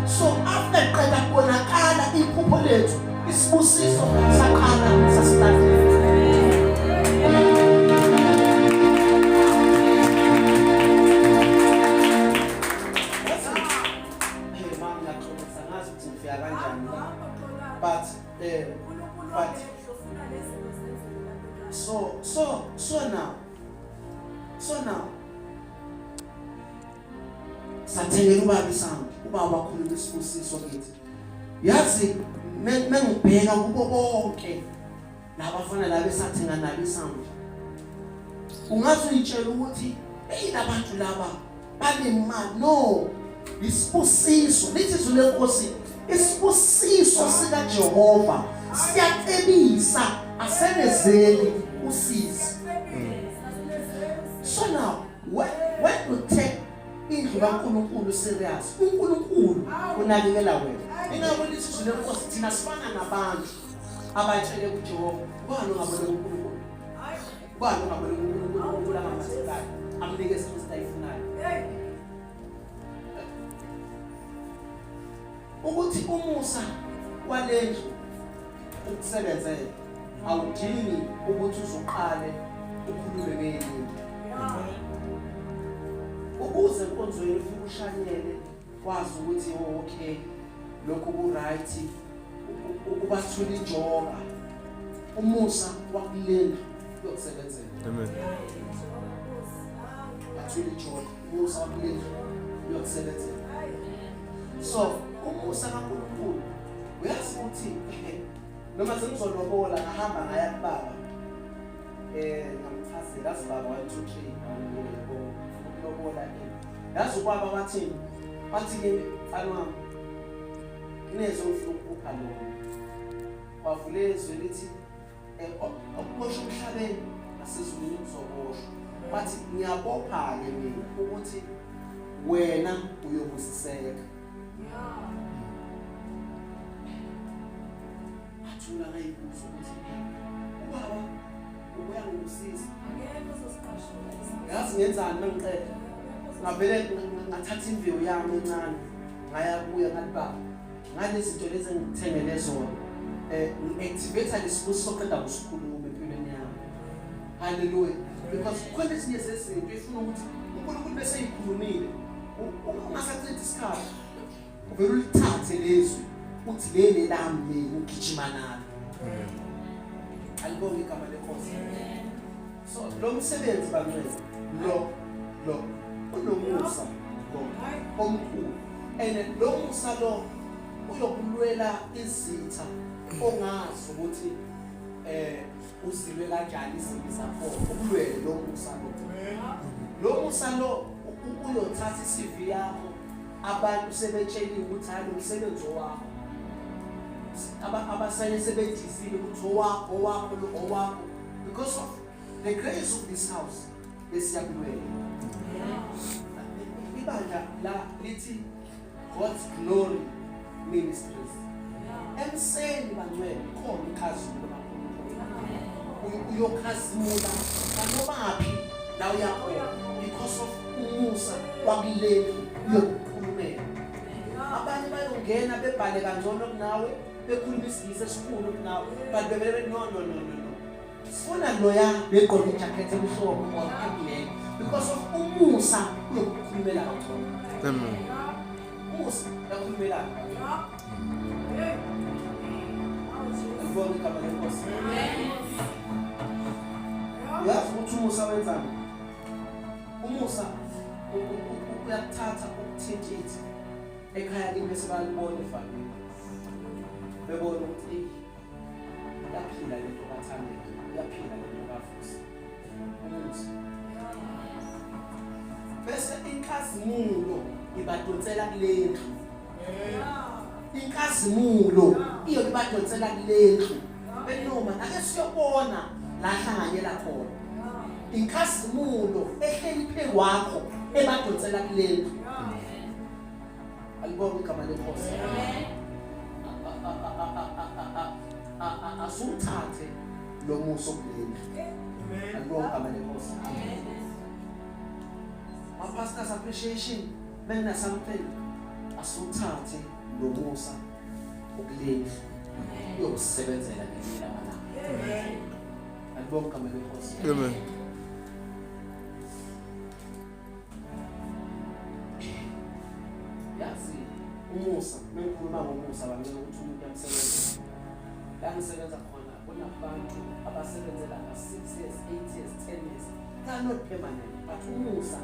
So after qeda kubonakala iphupho lethu, isibusiso saqala sasilandela. Hey mama, ngiyaxolisa, ngazi ukuthi ngifika kanjani la, but so now sathengela ubaba isound. Ubaba wakhuluma isibusiso kithi. Yazi mengibheka kubo bonke labafana laba esathenga nabo isound, ungaze uyitshela ukuthi hey, labantu laba banemali. No, isibusiso, lithi izwi lenkosi, isibusiso sikaJehova siyacebisa, asenezeli usizi. So now when you take indlu kaNkulunkulu serious, uNkulunkulu unakekela wena. Ingakho lithi izwi lenkosi, thina sifana nabantu. Abatshele kuJehova, ubani ongabona uNkulunkulu? Ubani ongabona uNkulunkulu? uNkulunkulu angamthekayo, amnikeze into ayifunayo. Ukuthi umusa walendlu ukusebenzele awudingi ukuthi uzoqale ukhulume ngelimi. Ukuze enkonzweni ufike ushanyele wazi ukuthi oh okay lokhu ku right, ubathula ijoka. Umusa wakulendlu uyokusebenzela. Amen. Bathula ijoka, umusa wakulendlu uyokusebenzela. So umusa kaNkulunkulu uyazi ukuthi noma sengizolobola ngahamba ngaya kubaba, ngamchazela, azi baba 1 2 3, yabo, ukulobola. Yazi ubaba wathini? Wathi ke, mfana wami, kunezwe ngifuna ukupha lona. Wavula izwi lithi okuboshwa emhlabeni nasezulwini kuzoboshwa. Wathi ngiyabopha-ke mina ukuthi wena uyobusiseka. Athula ngayibuza ukuthi ubaba ubuyangibusisa. Yazi ngenzani mangiqeda? Ngavele ngathatha imbewu yami encane ngaya kuye, ngathi baba, ngalezi zinto lezi engikuthengele zona, ngi-activate lesibusiso soqeda kusikhuluma empilweni yami. Haleluya. Because kukhona ezinye zezinto ifuna ukuthi uNkulunkulu bese eyikhulumile, ungasachithi isikhathi, uvele ulithathe lezwi uthi leli lami mina, ugijima nalo. Alibonge igama lenkosi. So lo msebenzi bangcwele, lo unomusa lo omkhulu, and lo musa lo uyokulwela izitha ongazi ukuthi uzilwe kanjani izimpi zakho. Ukulwele lo musa lo. Lo musa lo uyothatha iCV yakho, abantu sebetsheliwe ukuthi hayi, lo msebenzi owakho, abasanye sebedizile ukuthi owakho, owakho lo, owakho, because of the grace of this house besiyakulwela. Ibandla la lithi God's Glory Ministries. Emseni bangcwele khona inkazimulo kaNkulunkulu. Uyokhazimula nomaphi la uyakhona because of umusa wakuleli uyokukhulumela. Abanye bayongena bebhale kangcono kunawe, bekhuluma isiNgisi esikhulu kunawe, but bevele bethi no, no, no, no, no, sifuna loya begqoke ijacket emhlophe or eblack, because of umusa uyokukhulumela kangcono. Amen. Umusa uyakhulumela. Alibonge igama lenkosi. Uyazi ukuthi umusa wenzani? Umusa uyakuthatha ukuthintitha ekhaya kini, bese bayalibona evalweni, bebona ukuthi eyi, iyaphila lento kaThandeka, iyaphila lento kaVusi. Umusa. Bese inkazimulo ibadonsela kule ndlu. Inkazimulo iyo ibadonsela kule ndlu, benoma ake siyobona la hlanganyela khona. Inkazimulo ehleli phezu kwakho ebadonsela kule ndlu. Alibonge igama lenkosi. Asuthathe lo musa okuleli. Alibonge igama lenkosi. Ma pastors appreciation mena something, asuthathe lo musa okuleli, uyokusebenzela ngelinye lamalanga. Alibonge igama lenkosi. Amen. Yazi umusa, mengikhuluma ngomusa bancane ukuthi umuntu uyamsebenza. La ngisebenza khona kunabantu abasebenzela nga-6 years, 8 years, 10 years. They are not permanent, but umusa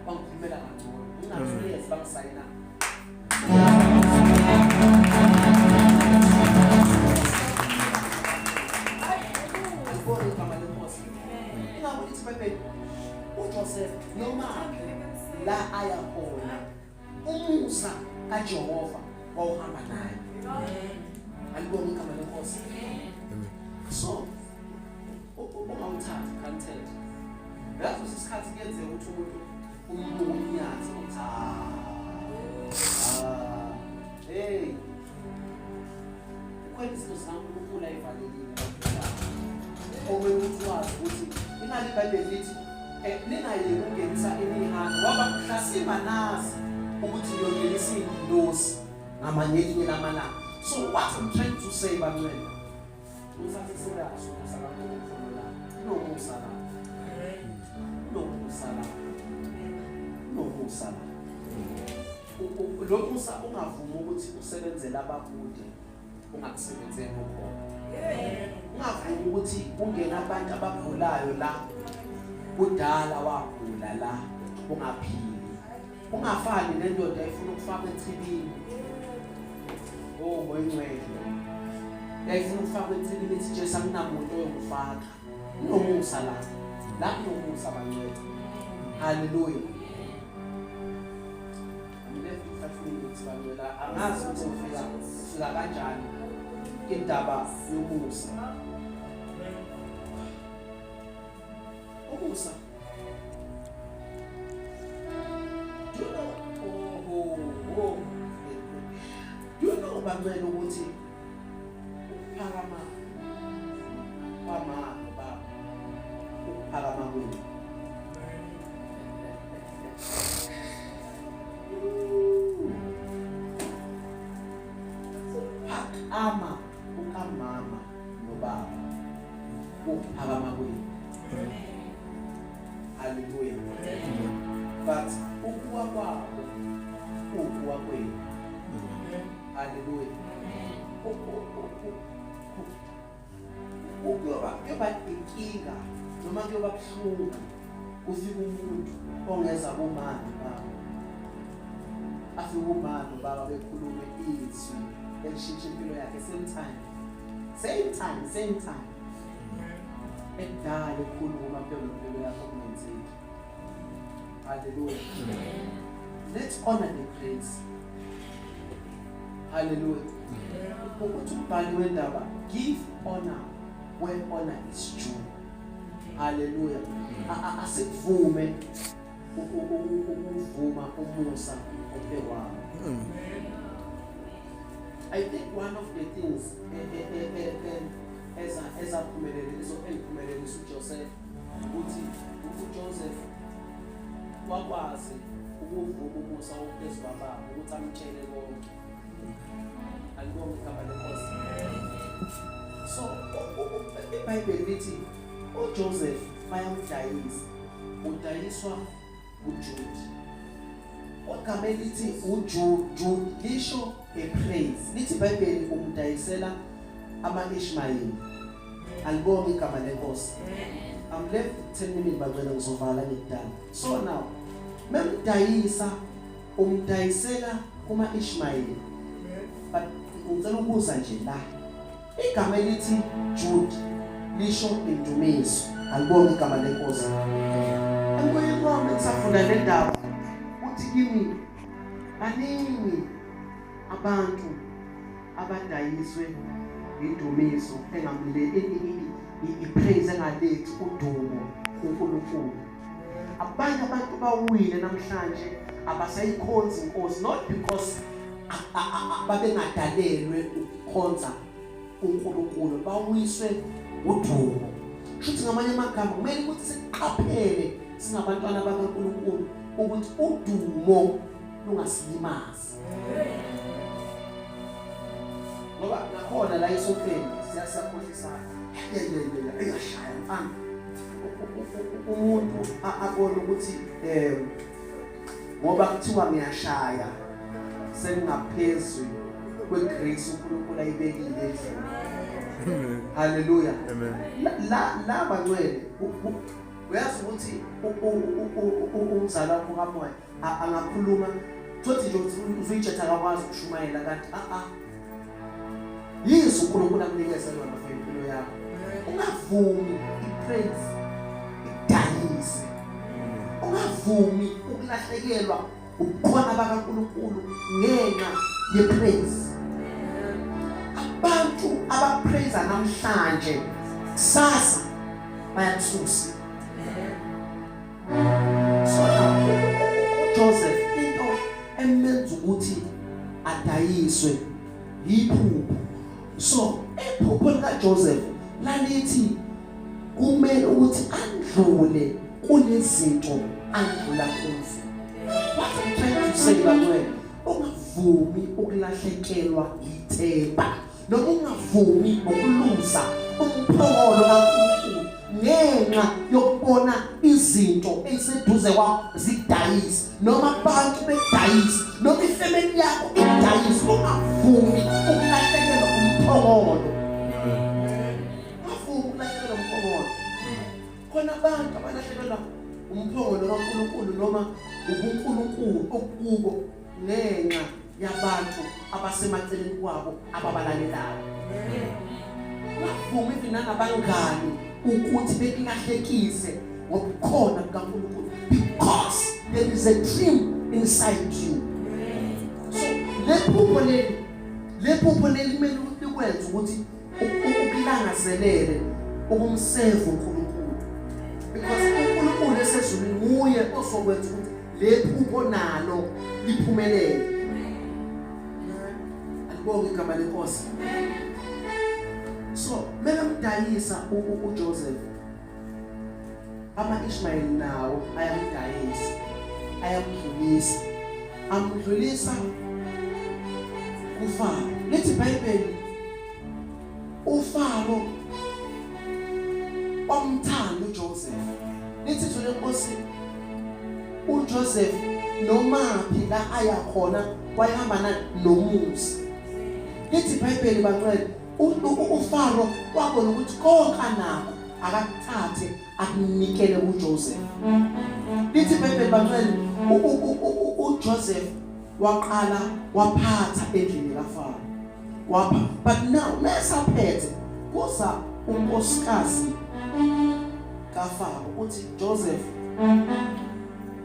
bangikhulumela kangcono. Ngina 2 years bangisayina. Alibonge igama lenkosi. Ingakho lithi iBhayibheli, uJoseph noma la aya khona, umusa kaJehova wawuhamba naye. Alibonge igama lenkosi. So ungawuthathi granted. Yazi isikhathi kuyenzeka ukuthi umuntu ummunyaze uthi ah, ah, hey, kukhona izinto zikaNkulunkulu ayivalelile. iBhayibheli lithi ningayeki ukungenisa imihana waba mhlasimba nazi ukuthi niyongenisa ingilosi ngamanye elinye lamalanga. So what I'm trying to say bangcwele, uthathe serious umusa kaNkulunkulu la. Kunomusa la. Kunomusa la. Kunomusa la. Lo musa ungavumi ukuthi usebenzele abakude ungakusebenzeli ukhona. Ungavumi ukuthi kungene abantu abagulayo la, kudala wagula la ungaphili. Ungafani nendoda efuna ukufaka echibini. Oh moyingcwele. Yayifuna ukufaka echibini ithi Jesu akunamuntu oyongifaka. Kunomusa la. La kunomusa bangcwele. Hallelujah. I'm left with 5 minutes bangcwele. Angazi ukuthi ngifika fika kanjani indaba yomusa. Umusa. Do you know oh. Do you know bangcwele ukuthi ukuphakama kwama baba ukuphakama kwenu. Ukuphakama kukamama nobaba ukuphakama kwenu. Hallelujah. But ukuwa kwabo ukuwa kwenu. Hallelujah. Kuyoba inkinga noma kuyoba buhlungu kufika umuntu ongeza kumama baba. Afike umama baba bekhulume izwi elishintsha impilo yakhe same time. Same time, same time. Ekudala ekhuluma phela impilo yakho kungenzeki. Hallelujah. Let's honor the grace. Hallelujah. Ukuthi umbhali wendaba, give honor where honor is due. Hallelujah. Asikuvume ukuvuma umusa ophekwabo. I think one of the things ezaphumelelisa eliphumelelisa uJoseph ukuthi uJoseph wakwazi ukuvuma umusa ophezu kwababa ukuthi amtshele konke. Alibonge igama lenkosi. So iBhayibheli lithi uJoseph bayamdayisa, udayiswa uJude. Ogama elithi uJude lisho a praise. Lithi iBhayibheli umdayisela ama-Ishmael. Alibonge igama lenkosi. I'm left 10 minutes bacela ngizovala ngekudala. So now memdayisa umdayisela kuma-Ishmael. But ngicela ukubuza nje la. Igama elithi Jude lisho indumiso. Alibonge igama lenkosi. Emoyeni wami ngisafunda le ndaba uthi kimi baningi abantu abadayiswe indumiso engamle ipraise engalethi udumo kuNkulunkulu. Abanye abantu bawile namhlanje abasayikhonzi inkosi, not because babengadalelwe ukukhonza uNkulunkulu, bawiswe udumo. Shuthi ngamanye amagama kumele ukuthi siqaphele singabantwana bakaNkulunkulu ukuthi udumo lungasilimazi. Ngoba nakhona la esontweni siyakhohlisana. Iyashaya mfana. Umuntu abone ukuthi ngoba kuthiwa ngiyashaya sengingaphezulu kwegrace uNkulunkulu ayibekile endlini. Hallelujah. Amen. La bangcwele uyazi ukuthi umzali wakho kamoya angakhuluma thothi nje uzuyitshetha akakwazi ukushumayela kanti yizo uNkulunkulu akunikeza yona for impilo yakho. Ungavumi ipraise idayise. Ungavumi ukulahlekelwa ubukhona bakaNkulunkulu ngenxa yepraise. Abantu abapraise namhlanje kusasa bayakususa. So Joseph into emenza ukuthi adayiswe yiphupho. So iphupho lika Joseph lalithi kumele ukuthi adlule kunezinto andlula kuzo. What I'm trying to say, bangcwele, ungavumi ukulahlekelwa ithemba noma ungavumi ukuluza umphongolo kaNkulunkulu ngenxa yokubona izinto eziseduze kwakho zikudayisa, noma abantu bekudayisa, noma ifamily yakho ikudayisa. Ungavumi ukulahlekelwa umphongolo. Ungavumi ukulahlekelwa umphongolo. Khona abantu abalahlekelwa umphongolo kaNkulunkulu noma ubuNkulunkulu okukubo ngenxa yabantu abasemaceleni kwabo ababalalelayo. Ungavumi even nangabangani ukuthi bekulahlekise ngobukhona bukaNkulunkulu, because there is a dream inside you. So lephupho leli kumele likwenze ukuthi ukulangazelele ukumseva uNkulunkulu, because uNkulunkulu esezulwini nguye ozokwenza ukuthi lephupho nalo liphumelele. Alibonge igama lenkosi. So mebemdayisa uJoseph, ama-Ishmael nawo ayamdayisa, ayamdlulisa, amdlulisa kuFaro. Lithi iBhayibheli uFaro wamthanda uJoseph. Lithi izwi lenkosi uJoseph nomaphi la aya khona wayehamba nomusa. Lithi iBhayibheli, bangcwele, uFaro wabona ukuthi konke anakho akakuthathe akunikele kuJoseph. Lithi iBhayibheli, bangcwele, uJoseph waqala waphatha endlini kaFaro, wapha. But now mesaphethe, kuza unkosikazi kaFaro uthi, "Joseph,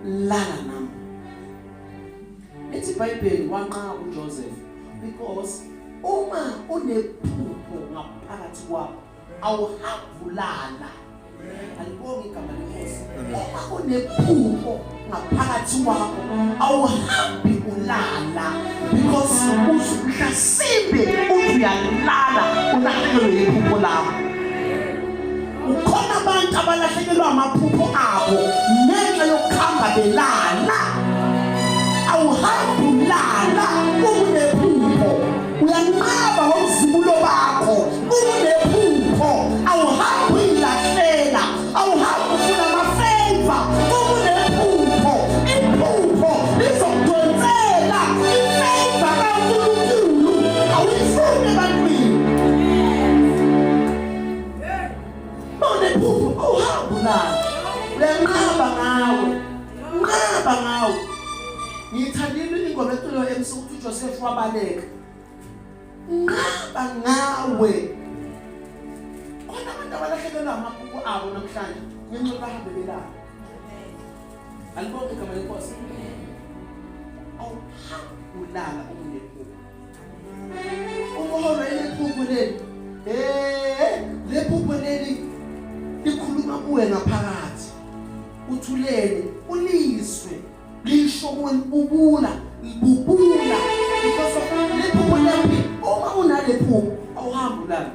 lala nami." Lithi iBhayibheli wanqaba uJoseph, because uma unephupho ngaphakathi kwakho awuhambulala. Alibonge igama lenkosi. Uma unephupho ngaphakathi kwakho awuhambi ulala, because mhlasimbe uthi uyalala ulahlekelwe iphupho lakho. Ukhona abantu abalahlekelwa amaphupho abo ngenxa yokuhamba belala. Awuhambi ulala unephupho, uyanqaba ngobuzibulo bakho. Unephupho awuhambi uyilahlela, awuhambi ufuna ama-favor. Unephupho, iphupho lizokudonsela i-favor kaNkulunkulu, awuyifuni ebantwini. Unephupho awuhambi ulala, uyanqaba ngawe, nqaba ngawe. Ngiyithandile ingoma eculwa MC ukuthi uJoseph wabaleka. Nqaba ngawe. Khona abantu abalahlekelwa amaphupho abo namhlanje ngenxa bahambe belala. Alibonge igama lenkosi. Awuhambi ulala unephupho. Umuholo ilephupho leli, lephupho leli likhuluma kuwe ngaphakathi, uthulele ulizwe lisho kuwe, libubula, libubula, because of lephupho leli. Uma unalephupho awuhambi ulala.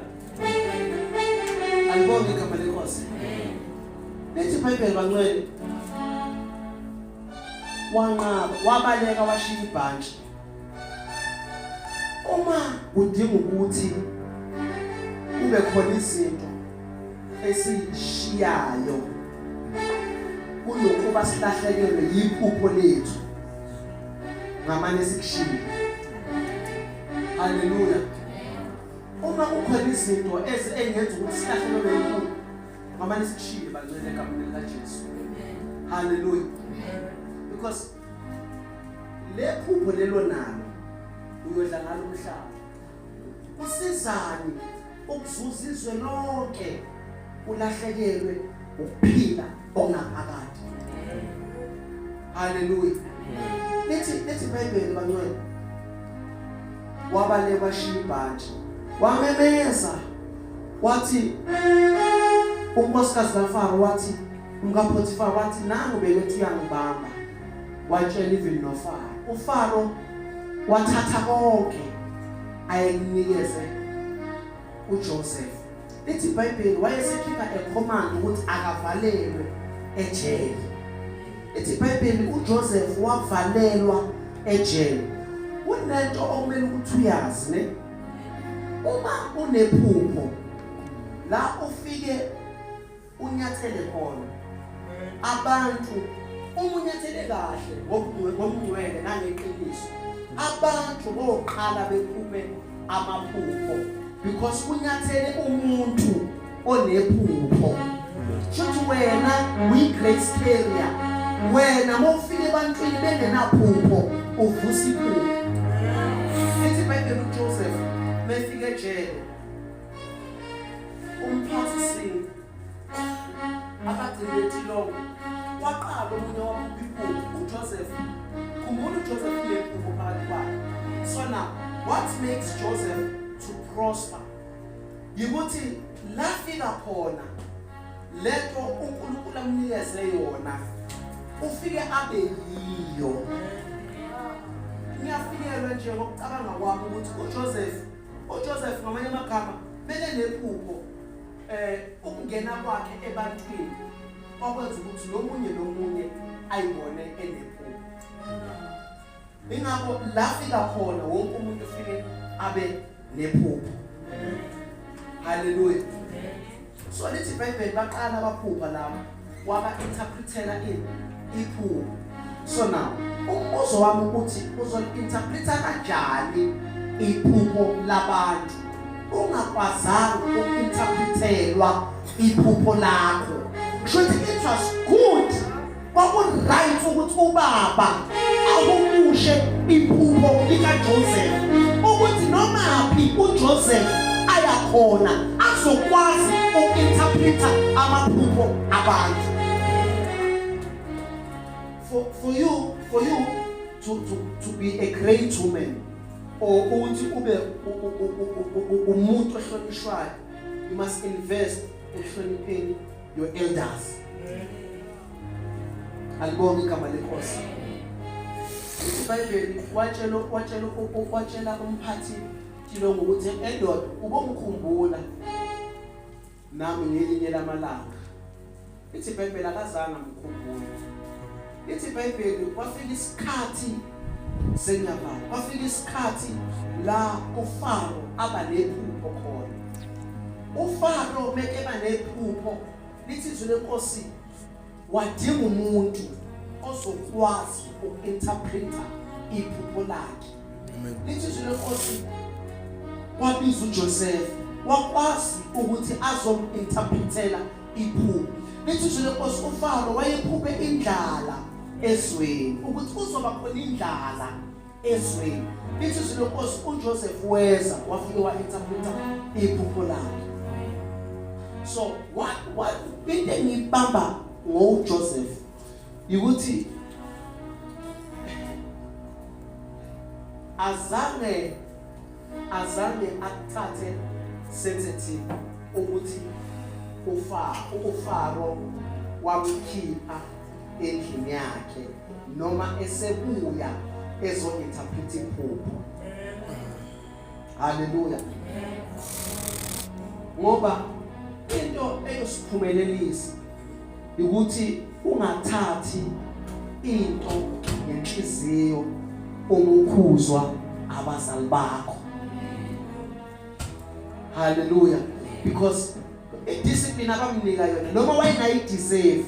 Alibonge igama lenkosi. Lithi iBhayibheli, bangcwele, wanqaba, wabaleka, washiya ibhantshi. Uma kudinga ukuthi kube khona izinto esishiyayo kunokuba silahlekelwe yiphupho lethu, ngamane sikushiye. Haleluya. Uma kukhona izinto ezingenza ukuthi silahlekelwe yiphupho, ngamane sikushiye, bangcwele, egameni likaJesu. Haleluya. Because le phupho lelo nalo uyodla ngalo umhlaba. Kusizani ukuzuza izwe lonke ulahlekelwe ukuphila ongaphakathi? Haleluya. Lithi iBhayibheli, bangcwele, wabaleka washiya ibhantshi, wamemeza wathi unkosikazi kaFaro, wathi umkaPotiphar, wathi, "Nangu bekethi uyangibamba." Watshela even noFaro. UFaro wathatha konke ayekunikeze uJoseph. Lithi iBhayibheli wayesekhipha a command ukuthi akavalelwe ejele. Lithi iBhayibheli uJoseph wavalelwa ejele. Kunento okumele ukuthi uyazi ne. Uma unephupho la ufike unyathele khona abantu uma unyathele kahle ngomngcwele nangeqiniso abantu boqala bephuphe amaphupho because unyathele umuntu onephupho. Shuthi wena uyi grace carrier, wena mawufika ebantwini bengenaphupho uvusa iphupho. Lithi iBhayibheli uJoseph mefika ejele umphathi singu abagcini betilongo waqala omunye waphupha iphupho uJoseph. Khumbula uJoseph unephupho phakathi kwakhe. So now what makes Joseph to prosper yikuthi lafika khona lento uNkulunkulu amnikeze yona ufike abe yiyo. Ngiyafikelwa nje ngokucabanga kwami ukuthi uJoseph ngamanye amagama bele nephupho, ukungena kwakhe ebantwini kwakwenza ukuthi nomunye nomunye ayibone enephupho. Ingakho lafika khona wonke umuntu ufike abe nephupho. Haleluya. So lithi iBhayibheli baqala baphupha labo, waba interpretela iphupho. So now umbuzo wami ukuthi uzoli-interpreta kanjani iphupho labantu ungakwazanga uku-interpretelwa iphupho lakho? Kusho ukuthi it was good, kwaku-right ukuthi ubaba akumushe iphupho likaJoseph, ukuthi nomaphi uJoseph ayakhona azokwazi uku-interpreta amaphupho abantu. For you to be a great woman or ukuthi ube umuntu ohlonishwayo, you must invest ehlonipheni your elders. Alibonge igama lenkosi. IBhayibheli watshela umphathi tilongo ukuthi endoda ubomkhumbula nami ngelinye lamalanga. Ithi iBhayibheli akazange amkhumbule. Ithi iBhayibheli kwafika isikhathi senyavala, kwafika isikhathi la uFaro aba nephupho khona. UFaro meke ba nephupho, lithi izwi lenkosi wadinga umuntu ozokwazi uku-interpreta iphupho lakhe. Lithi izwi lenkosi wabiza uJoseph, wakwazi ukuthi azom-interpretela iphupho. Lithi izwi lenkosi uFaro wayephuphe indlala ezweni, ukuthi kuzoba khona indlala ezweni. Lithi izwi lenkosi uJoseph weza wafike wa-interpreta iphupho lakhe. So what into engiyibamba ngoJoseph ukuthi azange akuthathe sensitive ukuthi uFaro wamkhipha endlini yakhe noma esebuya ezo-interpret iphupho. Haleluya. Ngoba into eyosiphumelelisa ukuthi ungathathi into ngenhliziyo umukhuzwa abazali bakho. Haleluya. Because idiscipline abamnika yona noma wayengayideserve,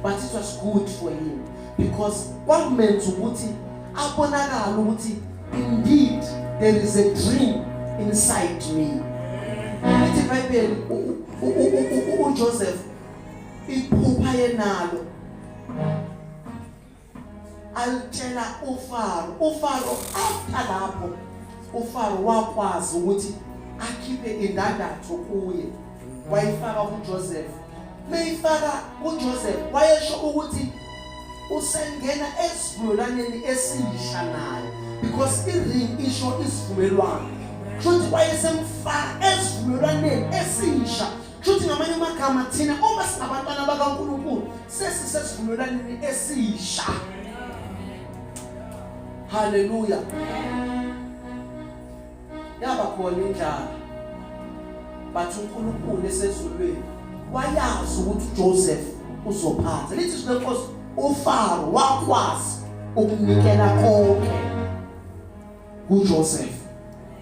but it was good for him because kwamenza ukuthi abonakala ukuthi indeed there is a dream inside me. Lithi iBhayibheli uJoseph iphupha yenalo alitshela uFaro. uFaro after lapho uFaro wakwazi ukuthi akhiphe indandatho kuye wayifaka kuJoseph. Meyifaka kuJoseph wayesho ukuthi usengena esivumelwaneni esisha naye, because i-ring isho isivumelwano. Kusho wayesemfaka esivumelwaneni esisha. Kusho ngamanye amagama thina uma singabantwana bakaNkulunkulu sesisesivumelwaneni esisha. Haleluya. Yaba khona indlala. But uNkulunkulu esezulwini wayazi ukuthi uJoseph uzophatha. Lithi izwi lenkosi uFaro wakwazi ukunikela konke kuJoseph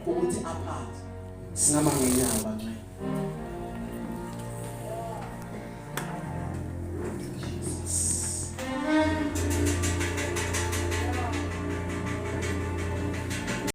ukuthi aphathe. Singama ngenyawo bangcwele.